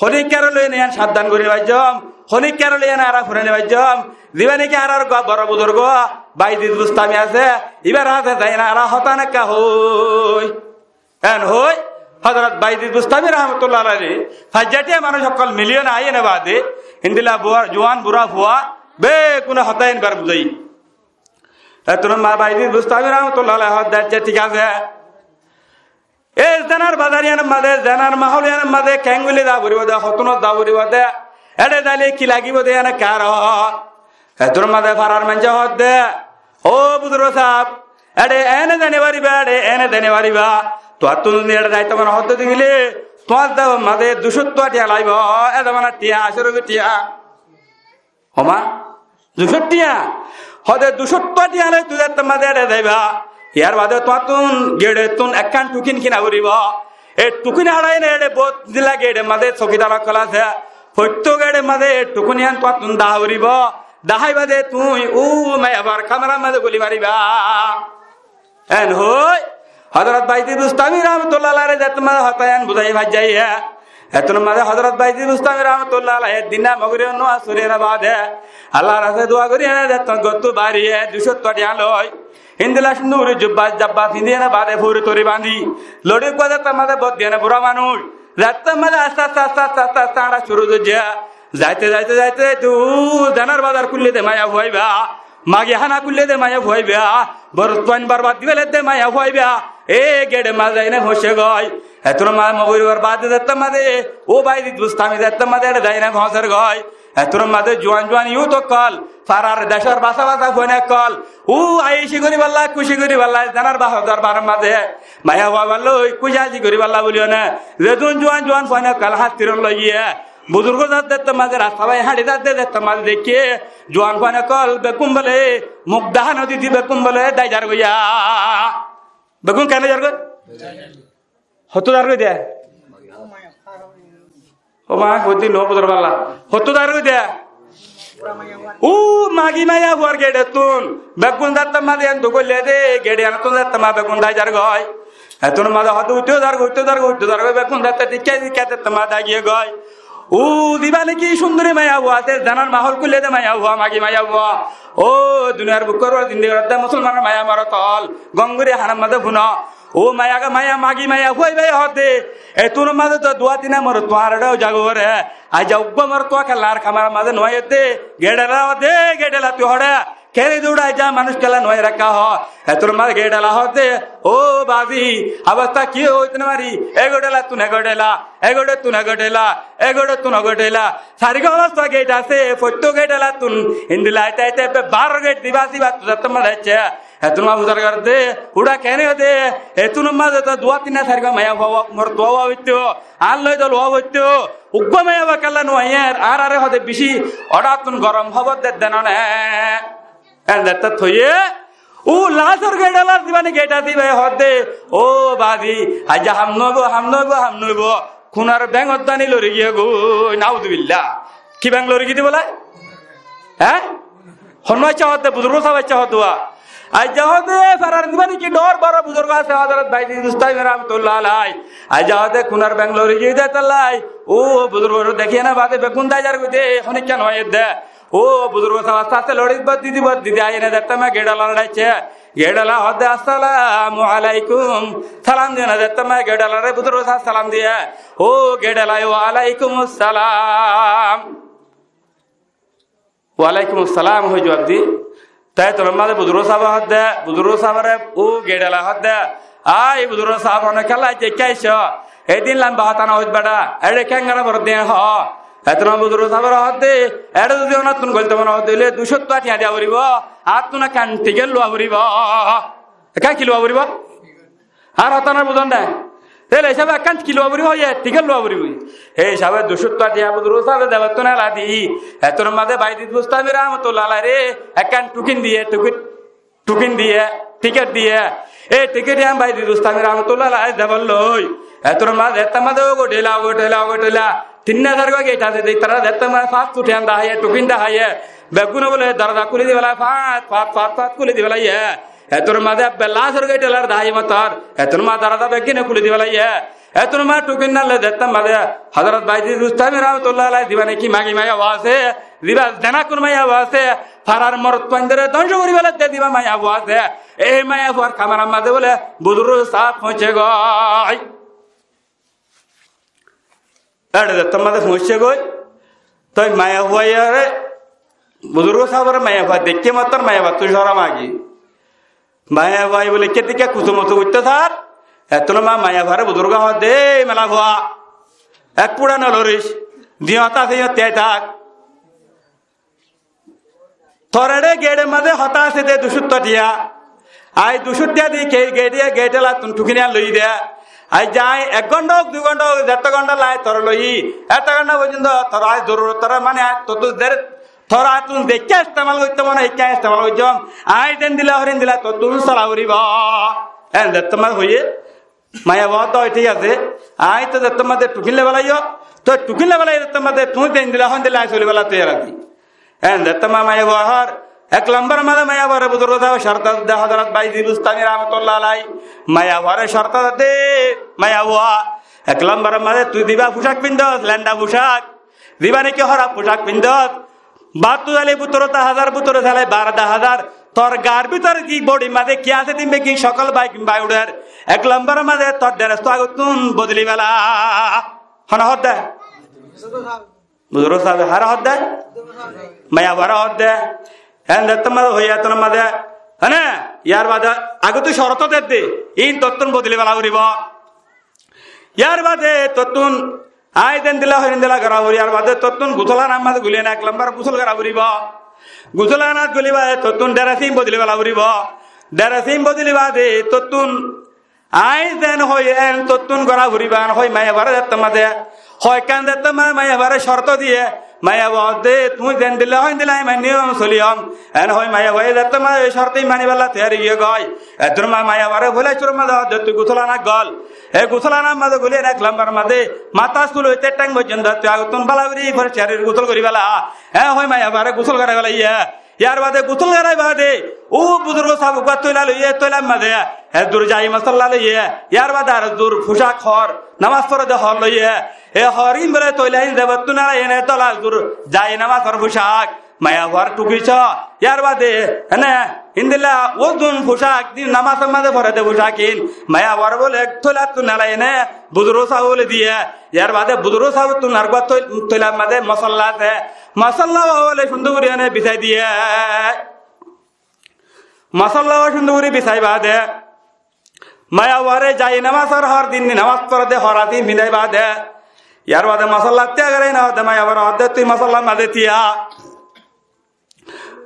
honíkkare loi ene yián sabdán gorí no faijjóm, honíkkare loi ene añára fúrai no faijjóm. Ziba niki añárar uggwá boro buzurg Bayezid Bustami asé, ibar hañsé zai ene añára hotá enekká hoi. En hoi, Hozrot Bayezid Bustami rahmatullah alaihre fañs zar thiañ manúic ókkol miliyone aiyéne bade, endilla bura, juan bura fua, beggúne hotá yián ibare buzaiye. Ettún mazé Baidis Bustami rahmatullah alaih hoódde, accá, thík asé. E zenar bazar iyanor mazé, zenar mahól iyanor mazé, keéngorí za foribó de, hotúnot za foribó de, eçé zailé ki lagibó de, iyán kiyá hoó? Ettún mazé farar maincé hoódde, ó buzurgo sáb, eçé ene zai no faribá, eçé ene zai no faribá. Tuáñttún zodi eçé zaito mone hoódde dekíle, tuáñr zebor mazé ducót thiañ laibó, e zemanar thiañ, acó rufi thiañ. Homa, ducót thiañ. Hoódde ducót thiañ loi tui zettót mazé eçé zaiba. Yar bade tuáñttún geçottún ekkán thukin kina foribó. E thukin haçai ne eçé bout zilla geçor mazé sokidar ókkol asé. Fottí geçor mazé e thukin iyan tuáñttún dahá foribó. Dahái bade tui u maiyafuar kamarar mazé goli faribá. En hoi, Hozorot Baidis Bustami rahmatullah alaihre zettót mazé hotá iyan buzái faijjé. Ettún mazé Hozorot Baidis Bustami rahmatullah alaih ek din Mogorib nomaz fori ene bade Allahr hañsé dua gorí ene zettót gottú bariye ducót thiañ loi. Endilla cúndor gorí jubba jabba findi ene bade furi tori bandi. Lori uggwá zettót mazé bot di ene bura manúc. Zettót mazé aste aste aste aste aste añça cúru goijjé. Zaite zaite zaite zaite u zenar bazar kúlle de maiyafua ibá. Magi hána kúlle de maiyafua ibá, borotfuain borbad di féle de maiyafua ibá, e geçor mazé zai ne foñsé goi. Ettún mazé Mogoribor bade zettót mazé, ó Baidis Bustami zettót mazé eçé zai ne foñsér goi. Ettún mazé juan juan yut ókkol, farar decór basa basa fuain ókkol, u aici goríballa, kúci goríballa, zenar bazar baror mazé, maiyafua ibár loi kúci aici goríballa buli one, zedún juan juan fuain ókkol háñttir loiye, buzurgo sáb zettót mazé rasta bái hañçi zar de zettót mazé deikké, juan fuain ókkol beggún bole muk dahá no di di beggún bole dái zar goi. Beggún kene zar goi? Hottú zar goi de? Ó ma, hoddin no buzor balla. Hottú zar goi de? U magi maiyafuar geçottún beggún zettót mazé iyan duk goille de, geç iyanottún zettót mazé beggún dái zar goi. Ettún mazé hoódde uitté zar goi, uitté zar goi, uitté zar goi, beggún zettót thíkka thíkka zettót mazé dái giyé goi. U ziba niki cúndori maiyafua asé, zenar mahól kúlle de maiyafua, magi maiyafua. Ó duniyar bukkór uore zindigi gorédde musolmanor maiya morot ókkol, gom gorí hánor mazé fúno. Ó maiya, maiya, magi maiyafua ibáye hoódde, ettún mazé to duwá tinna morotfua añárar eçé uza goré. Aijja uggwá morotfua kiyólla añár kamarar mazé no aiyé de, geçola hoódde, geçola tui hoçé, kene dórai za manúc kiyólla no aiyé rakká hoó. Ettún mazé geçola hoódde, ó bazi, obosta ki óito no fari, e geçolattún e geçola, e geçottún e geçola, e geçottún e geçola. Sairgwá obosta geç asé, fottí geçolattún, endilla aite aite ebbe baró geç diba asé, ibá ttu zettót mazé aiccé. Ettún mazé fusár gorédde, uçá kene de, ettún mazé to duwá tinna sairgwá maiyafua morotfua óito, añár loi dol óito, uggwá maiyafua kiyólla no aiyér, añáráre hoódde bicí, oçáttún gorom hóbor dedde no né. En zettót hoiyé, u lasor geçolar zibá niki geç asé ibáye hoódde, ó bazi, aijja ham no óibo, ham no óibo, ham no óibo. Kunor beng oddani lori giyé goi, nauzubillah. Ki beng lori giyé de bole? Hé? Honno aiccá hoódde, buzurgo sáb aiccá hoódde wa. Aijja hoódde, farar zibá niki dhoóñr boro buzurgo asé, Hozorot Baidis Bustami rahmatullah alaih. Aijja hoódde, kunor beng lori giyé de tolla. Ó buzurgore dekí ene bade beggún dái zar goi de, honikka no aiyé de. Ó buzurgo sáb aste aste lori bot di di bot di di aiyéne zettót mazé geçolaré dhaiccé. Geçola hoódde, "Assalamu alaikum." Salam diyéne zettót mazé geçolaré buzurgo sáb salam diyé, "Ó geçola, wa alaikum assalam." "Wa alaikum assalam" hoi juab di. Te ettún mazé buzurgo sábe hoódde, buzurgo sábore ó geçola hoódde, "Ai buzurgo sáb, hone kiyólla aijja ekká aiccó? Edin lamba hotá no hoit beça, eçé keéngori forot de hoó." Ettún buzurgo sábore hoódde, "Eçé zodi onottún golto mone hoódde óile ducót thiañ diya foribó, añáttún ekkán thikét luwa foribó." Ekkán ki luwa foribó? Añár hotá no buzón né? Tóile hísabe ekkán ki luwa foribó, hoiyé, thikét luwa foribó. Hé hísabe ducót thiañ buzurgo sábe zebáttún ela di, ettún mazé Baidis Bustami rahmatullah alaihre ekkán thukin diyé, thukin, thukin diyé, thikét diyé. E thikét iyan Baidis Bustami rahmatullah alaih zebár loi. Ettún mazé, ettún mazé uggwá dhoila, uggwá dhoila, uggwá dhoila. Tinna sairgwá geç asé de, itará zettót mazé fas tuti iyan daháiye, thukin daháiye. Beggúne bole doroza kúli di félaiye, fat, fat, fat, fat kúli di félaiye. Ettún mazé ebbe lasor geçolar daháiye motor. Ettún mazé doroza beggúne kúli di félaiye. Ettún mazé thukin nalloi zettót mazé Hozorot Baidis Bustami rahmatullah alaih zibá niki magi maiyafua asé, zibá zenakkun maiyafua asé, farar morotfuaindóre dóngco gorí félaidde zibá maiyafua asé, e maiyafuar kamarar mazé bole buzurgo sáb foóñse goi. Eçé zettót mazé foóñse goi, toi maiyafua iyóre, buzurgo sábore maiyafua deikké motor maiyafuattú córa magi. Maiyafuaye bóle, "Kiyá dikká kusu musu goittó sár?" Ettún ma maiyafuare buzurge hoódde, "Ei mela fua, ek fura no loris, ziyót asé yót tiyai tak. Tor eçé geçor mazé hotá asé de ducót tiya. Añí ducót tiya di ke-, geçe, geçolattún thukin loiyí de. Aijja añí ek gonthá ók, dui gonthá ók, zetó gonthá lage tor loiyí, etó gonthá foijjonto tor añí zorurot, tor mane añí tottú zer, tor attún zeikká estemal goittó mone hoó, zeikká estemal goijjóm. Añí zendilla hoór endilla tottún sola foribó." En zetó ma hoiyé, maiyafua hoódde, "Ói, thík asé, añí toó zetó mazé thukin loi felaiyó, toó thukin loi felaiyó, zetó mazé tuñí zendilla hoó endilla añí soli felaiyó, tui eri di." En zetó ma maiyafua hoór, ek lombor mazé maiyafuare buzurge sábe corot de, Hozorot Baizid Bustami rahmatullah alaih, maiyafuare corot de, maiyafua, ek lombor mazé tui zibá fucák findos, lenda fucák, zibá niki hóraf fucák findos, battú zali bútore dá házar, bútore zali baró dá házar, tor gar bútore ki bodhir mazé ki asé de, iín beggín cókol bái, bái uçér. Ek lombor mazé tor dheres tú agottún bodoli fela. Hone hoódde? Buzurge sábe, hare hoódde? Maiyafuare hoódde. En zetó mazé hoiyé, ettún mazé, mane, yar baade agottú corot dedde, iín tottún bodoli fela foribó. Yar baade tottún añí zendilla hoór endilla gora foribó. Yar baade tottún gusólhanar mazé guli ene ek lombor gusól gora foribó. Gusólhanat guli baade tottún dheres iín bodoli fela foribó. Dheres iín bodoli baade tottún añí zen hoói en tottún gora foribó, en hoói maiyafuare zetó mazé, hoói ekkán zetó mazé maiyafuare corot diyé, maiyafua hoódde, "Tuñí zendilla hoó endilla añí mainiyóm, soliyóm." En hoói maiyafuaye zetó mazé corot iín manibálla toiyar ói giyé goi. Ettún ma maiyafuare fúla cúrur mazé hoódde, "Tui gusólhanat gol." E gusólhanar mazé guli ene ek lombor mazé matár sul óite théng foijjonto tui agottún bála gorí foriskar gorí gusól gorí fela. En hoói maiyafuare gusól gorai felaiyé. Yar baade gusól gorai baade, ó buzurge sábe uggwá toila loiyé, toilar mazé e dur zai mosolla loiyé, yar baade ar dur fucák hoór, namás fore de hoór loiyé, e hoór iín bóle toila iín zebottú nelai ene dhola dur zai namásor fucák, maiyafuar thuki só, yar baade ene endilla ó dun fucák, din namásor mazé fore de fucák iín, maiyafuar bóle toilattú nelai ene buzurge sábe bóle diyé. Yar baade buzurge sábettún areggwá toi-, toilar mazé mosolla asé. Mosolla uwá bóle cúndor gorí ene bisái diyé. Mosolla uwá cúndor gorí bisái baade, maiyafuare zai namásor hoór din namás fore de hoór asé iín findái baade, yar baade mosollat tiya gorai ene hoódde, maiyafuare hoódde, "Tui mosollar mazé tiya."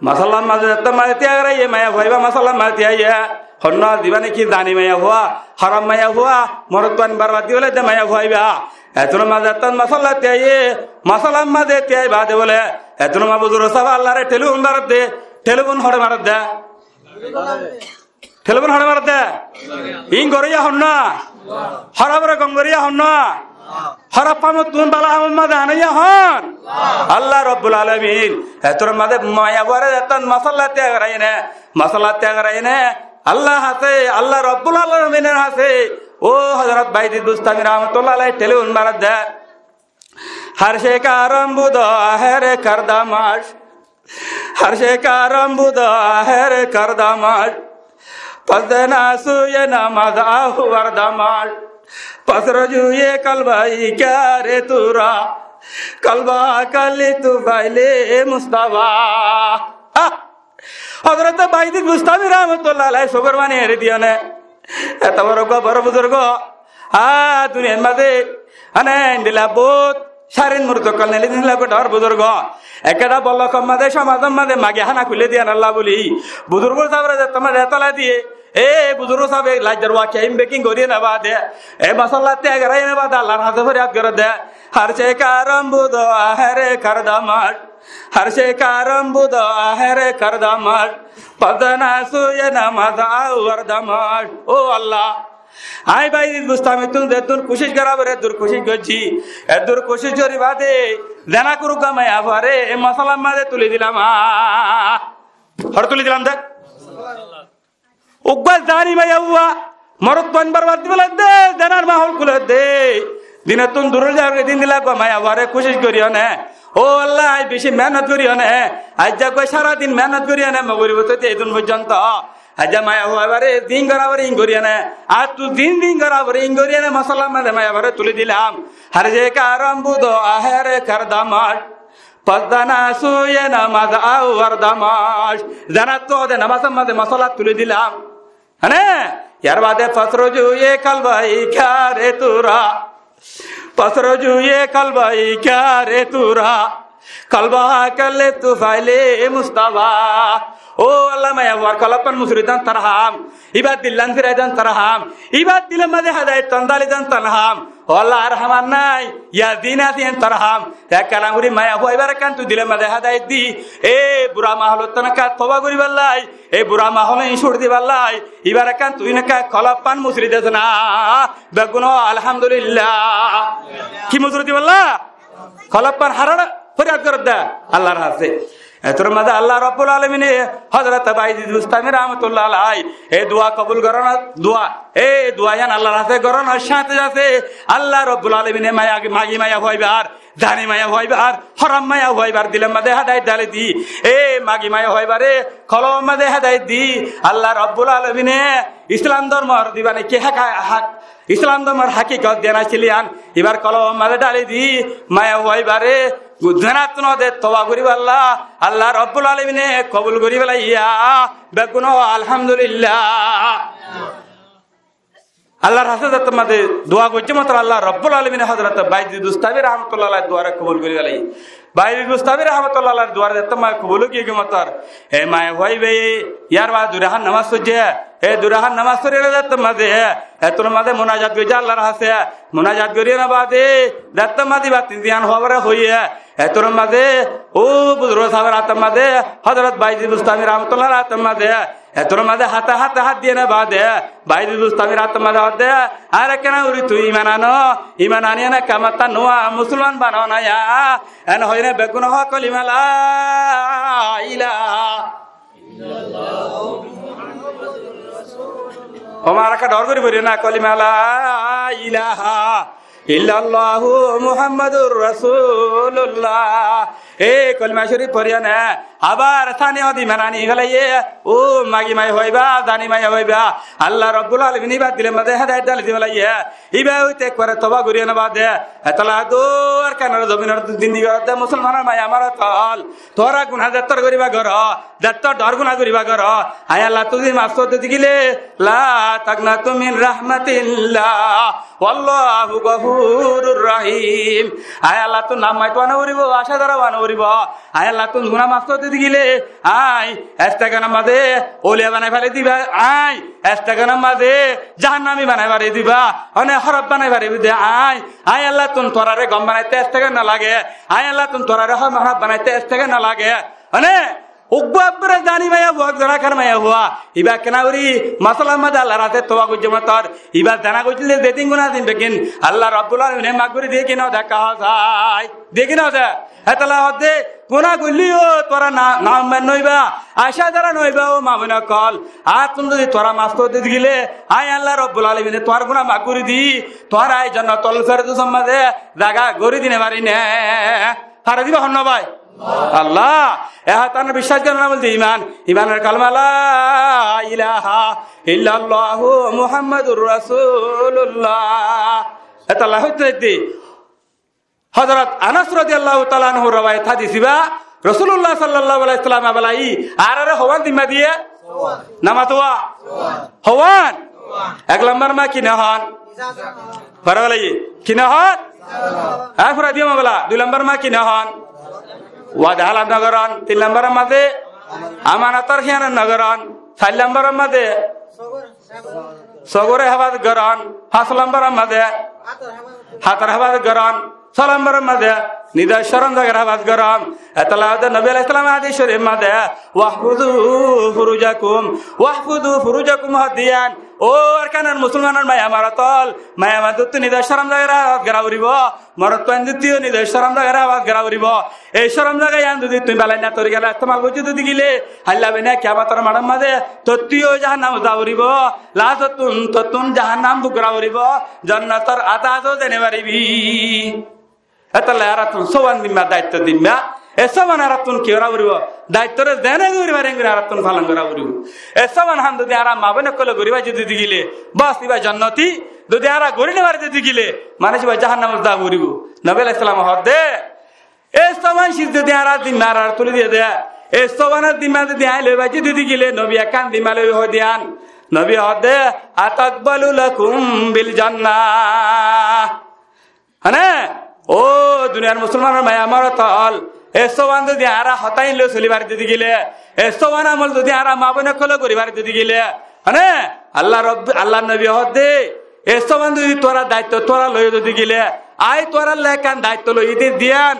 Mosollar mazé zetó mazé tiya goraiyé, maiyafua ibá mosollar mazé tiyaiyé. Honnúa zibá niki zani maiyafua, hóraf maiyafua, morotfuain borbad di félai de maiyafua ibá. Ettún mazé zetó mosollat tiyaiyé, mosollar mazé tiyai baade bóle, ettún ma buzurge sábe Allaré telifon maredde, telifon hone maredde? Telefon hone maredde? Iín goróya honnúa? Hórafore gom goróya honnúa? Hóraf hamottún bála hamor mazé anoya hon? Allah Rabbul Alamin. Ettún mazé maiyafuare zetó mosollat tiya gorai ene, mosollat tiya gorai ene, Allar hañsé, Allah Rabbul Alaminor hañsé, ó Hozorot Baizid Bustami rahmatullah alaih telefon maredde. ہر شکارم بدو آخر کردمش، ہر شکارم بدو آخر کردمش، پس دن سوی نماز آوردمش، پس رجوع قلب ای کار تو را، قلب کلی تو فعل مصطفی. Ah! Hozorot Baizid Bustami rahmatullah alaih sókor faní eri diyé né. Eto boro uggwá boro buzurgo. Á, duniyar mazé, mane, endilla bout sárin murut ókkol neli dindilla uggwá dhoóñr buzurgo. Ekkán bollokor mazé, somazor mazé magi hána kúli diyé né Allah buli. Buzurgo sábore zetó mazé tola diyé. E buzurgo sábe lajjar wakiya iín beggín gorí ene baade, e mosollat tiya gorai ene baade Allar hañsé foriyad gorédde. ہر شکارم بدو آخر کردمش، ہر شکارم بدو آخر کردمش، پس دن سوی نماز آوردمش. Ó Allah, añí Baizid Bustamittún zeddúr kucíc gorá foré eddúr kucíc goijjí, eddúr kucíc gorí baade zeén gorí uggwá maiyafuare e mosollar mazé tuli dilam. Hone tuli dilam de? Uggwá zani maiyafua, morotfuain borbad di félai de, zenar mahól kúli de. Dinottún duror zagói dindilla uggwá maiyafuare kucíc gorí ene. Ó Allah, añí beci mehénnot gorí ene. Aijja uggwá sára din mehénnot gorí ene, mogorib ottu de edún foijjonto. Aijja maiyafua ibáre zin gorá foré iín gorí ene. Attú zin zin gorá foré iín gorí ene, mosollar mazé maiyafuare tuli dilam. ہر شکارم بدو آخر کردمش، پس دن سوی نماز آوردمش. Zeénattú de namásor mazé mosollat tuli dilam. Mane, yar bade fosrojuye kalbai kare tura. Fosrojuye kalbai kare tura. Kalba kale tu faile Mustafa. Ó Allah, maiyafuar kolobban musuri don tar ham. Ibar dillan firai don tar ham. Ibar dilor maze hedayet ton dali don tar ham. Ó Allah, ar ham ar nai. Yar din asi en tar ham. Ek kalam gori maiyafua ibar ekkán tui dilor maze hedayet di. E bura maholottun ekká toba goribar lai. E bura mahole insur dibar lai. Ibar ekkán tui ekká kolobban musuri des na. Beggún ó Alhamdulillah. Ki musuri dibar lai? Kolobban harare foriyad gorer de Allar hañse. Etor maze Allah Rabbul Alamine Hozrot Baizid Bustami rahmatullah alaih e dua kobul goron, dua, e dua iyan Allar hañse goron, sáte sáte Allah Rabbul Alamine magi maiyafua ibar, zani maiyafua ibar, horam maiyafua ibar dilor maze hedayet dali di. E magi maiyafua ibare kolobor maze hedayet di. Allah Rabbul Alamine Islam dormor dibanikki hak, hak, Islam dormor hakikot diyan asile iyan ibar kolobor maze dali di, maiyafua ibare zenattun de toba goribar lai, Allah Rabbul Alamine kobul gori felaiye. Beggún ó Alhamdulillah. Allar hañse zettót maze dua goijje motor Allah Rabbul Alamine Hozrot Baizid Bustami rahmatullah alaih duare kobul gori felaiye. Baizid Bustami rahmatullah alaih duare zettót maze kobul ói giyé motor. E maiyafua ibe yar bade dui rakat nomaz foijje. E dui rakat nomaz fori zettót maze, etor maze munajat goijje Allar hañse. Munajat gori ene bade zettót maze ibar tin ziyan hobor hoiye. Etor maze ó buzurg sahabar ator maze Hozrot Baizid Bustami rahmatullah alaih ator maze etor maze hate hate hát di ene bade Baizid Bustami rahmatullah alaih hoó de, ar ekkán gori tui iman ano, iman ani ene kamata nuwa musolman bano na ya. En hoi ene beggún ó kalima la ilaha. Ó ma, ar ekká dor gori foriyo na, kalima la ilaha illallahu Muhammadur Rasulullah. E kalima shorif foriyo ne, abar sáni ot iman ani felaiye. Ó magi maiyafua iba, zani maiyafua iba, Allah Rabbul Alamine ibar dilor maze hedayet dali di felaiye. Iba óite ekkebare toba gori ene bade, etolla dor kanor zominor zindigi gorer de musolmanor maiya morot ókkol, tuáñra guna zettór goriba goro, zettór dor guna goriba goro, añí Allattú zodi maf sódde digile, la taknatu min rahmatillah, wallahu gafurur rahim. Añí Allattú nam maito no foribo, acá dóra no foribo. Añí Allattú guna maf sódde digile, añí esteganor maze oliya banai félai diba, añí esteganor maze jahannami banai félai diba, one hóraf banai félai diba, añí, añí Allattú tuáñrare gom banaite estegan no lage, añí Allattú tuáñrare hóraf banaite estegan no lage, one Uggwá abbáre zani maiyafua, zana kar maiyafua. Iba kena gori masalar maze Allar hañse toba goijje motor. Iba zana goijjíl de zedin guna din beggín Allah Rabbul Alamine maf gori diye ki no de, kehá sai. Diye ki no de? Hétolla hoó de guna goille yó tuáñra na, na ummet no óiba, acá dóra no óiba ó ma boin ókkol. Añáttún zodi tuáñra maf sódde digile, añí Allah Rabbul Alamine tuáñr guna maf gori di, tuáñra añí jonnatol ferdosor maze zaga gori dine fari ne. Fare diba hon no bái? Allah, e hotá no biccác goron na buli de iman, imanor kalima la ilaha illallahu Muhammadur Rasulullah. Etolla hoite de. Hozrot Anas rodiyallahu taala anhur rewayet hadis iba, Rosulullah sallallahu alaihi wasallam e bólai, añárare howan zimma diye? Namatuwa. Howan. Ek lombor ma ki no hon? Fara bólai. Ki no hon? Ar fura diyo ma bóla. Dui lombor ma ki no hon? Wada halaf no goron. Tin lombor maze amanotor hiyanot no goron. Sair lombor maze sogore hefazot goron. Fañs lombor maze hátor hefazot goron. Só lombor maze nizor corom zagar hefazot goron. Etolla de Nobi alaihissalam hadis corif maze, "Wahfuzu furujakum, wahfuzu furujakum" hoó de yián. Ó Arkanor musolmanor maiya morot ókkol, maiya morot ókkol, nizor corom zagar hefazot gora foribo. Morotfuain ókkol nizor corom zagar hefazot gora foribo. Ei corom zaga yián zodi tuñí belainna torikar estemal goijjó de digile, hailla bene kiyamotor maçor maze tottú yó jahannamot za foribo. Lastottún tottún jahannam duk gora foribo. Jonnotor atazot zai no faribi. Etolla añárattún sowan zimma, daitto zimma. E sowan añárattún ki gora foribo? Daittore zene gori fari engori añárattún falon gora foribo. E sowan hán zodi añára ma boin ókkole gori fari de digile, bos iba jonnoti. Zodi añára gori no fari de digile, manúc iba jahannamot za foribo. Nobi alaihissalam hoó de, e sowan ciz zodi añára zimma añárar tuli diye de, e sowanor zimma zodi añí loi fari de digile, Nobi ekkán zimma loi hoó de yián. Nobi hoódde, "Atakbalu lakum bil jannah." Mane, ó duniyar musolmanor maiya morot ókkol, e sóban zodi añára hotá ín loi soli fari de gile, e sóban amol zodi añára maa boin ókkole gori fari de gile, mane, Allah Rob-, Allah nobi hoódde, e sóban zodi tuáñra daitto tuáñra loi de gile, añí tuáñralla ekkán daitto loi de diyan.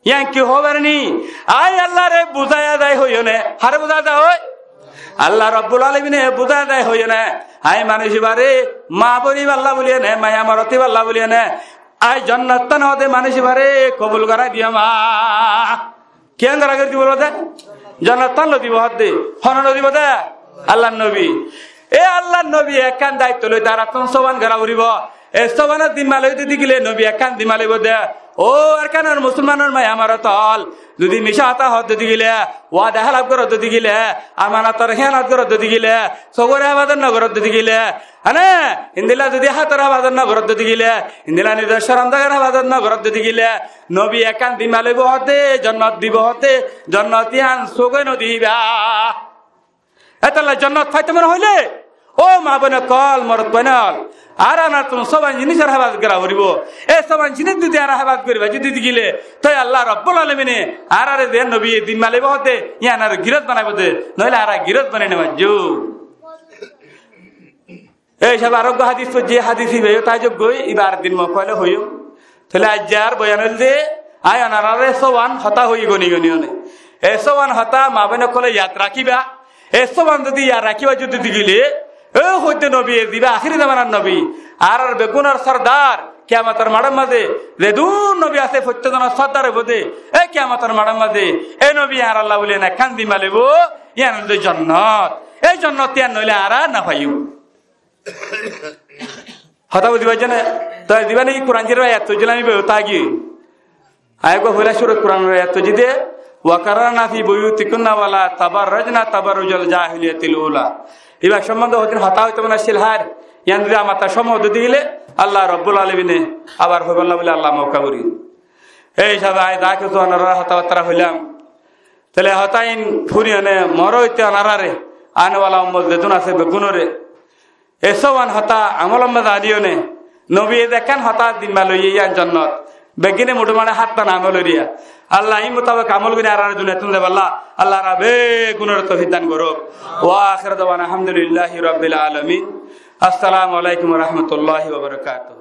Yián ki hoóibar ni? Añí Allare buzái zai hoiyó né. Hare buzái zai hoi? Allah Rabbul Alamine buzái zai hoiyó né. Añí manúic ibáre maa boin íballa buli né, maiya morot íballa buli né, añí jonnottán hoóde manúic ibáre kobul gorái diyum. Kiyán gorá gorí dibo de? Jonnottán loi dibo hoódde. Hone loi dibo de? Allar nobi. E Allar nobi ekkán daitto loi tarattún sóban gorá foribo. E sóbanor zimma loi de gile nobi ekkán zimma loibo de. Ó Arkanor musolmanor maiya morot ókkol, zodi micá hotá hoó de gile, wada hélaf goró de gile, amanotor héyanot goró de gile, sogor hefazot no goró de gile, mane, endilla zodi hátor hefazot no goró de gile, endilla nizor corom zagar hefazot no goró de gile, nobi ekkán zimma loibo hoódde, jonnot dibo hoódde, jonnot yián sóge no diba. Etolla jonnot faito mone hoile, ó maa boin ókkol, morot fuain ókkol, añára añárattún sóban zinisor hefazot gorá foribo. E sóban zinis zodi añára hefazot gori faijjí de gile, toi Allah Rabbul Alamine añárare ze nobi zimma loibo hoódde, yián añárare girós banaibo de, noile añára girós banai no faijjum. Ei sáb, ar uggwá hádis foijjí, hádis ibá yó taijjub goi, ibá ar din mouka faile hoiyum. Tóile aijjar boyan óilde, añí onoráre sóban hotá hoi goni goni one. E sóban hotá maa boin ókkole yad rakíba. E sóban zodi yad rakíba zodi de gile, e hoódde nobi, e zibá ahéri zamanar nobi, añárar beggúnor sordar, kiyamotor maçor mazé zedún nobi asé, fottí zonor sordar óibo de, e kiyamotor maçor mazé e nobi añáralla buli ekkán zimma loibo, yián óilde jonnot. E jonnot yián noile añára no faiyum. Hotá buzí faijjó né? Toi zibá niki Kuran Córif ayat foijjílam, ibá yó táki. Añí uggwá foila cúrut Kuranor ayat foijjí de, "Wa qararna fi buyutikunna wa la tabarrajna tabarrujal jahiliyatil ula." Ibá sombonde hodún hotá hoito mone accíl, hár, yián zodi añára sombodo de gile, Allah Rabbul Alamine abar hoibolla buli Allah mouka gori. Ei sáb, añí za kessú onoráre hotábattá hoilam, tóile hotá ín fúni one mor óite onoráre, ané wala ummot zedún asé beggúnore, e sóban hotá amolor mazé aníyo né. Nobiye zekkán hotá zimma loiye yián jonnot. Beggúne muthú maçe hát ban amol goriya. Allah, ín mutabek amol gori añárare duniyattún zaibolla Allah añára beggúnore toufik dan gorouk. Wa akhiru da'wana alhamdulillahi rabbil alamin. Assalamu alaikum wa rahmatullahi wa barakatuhu.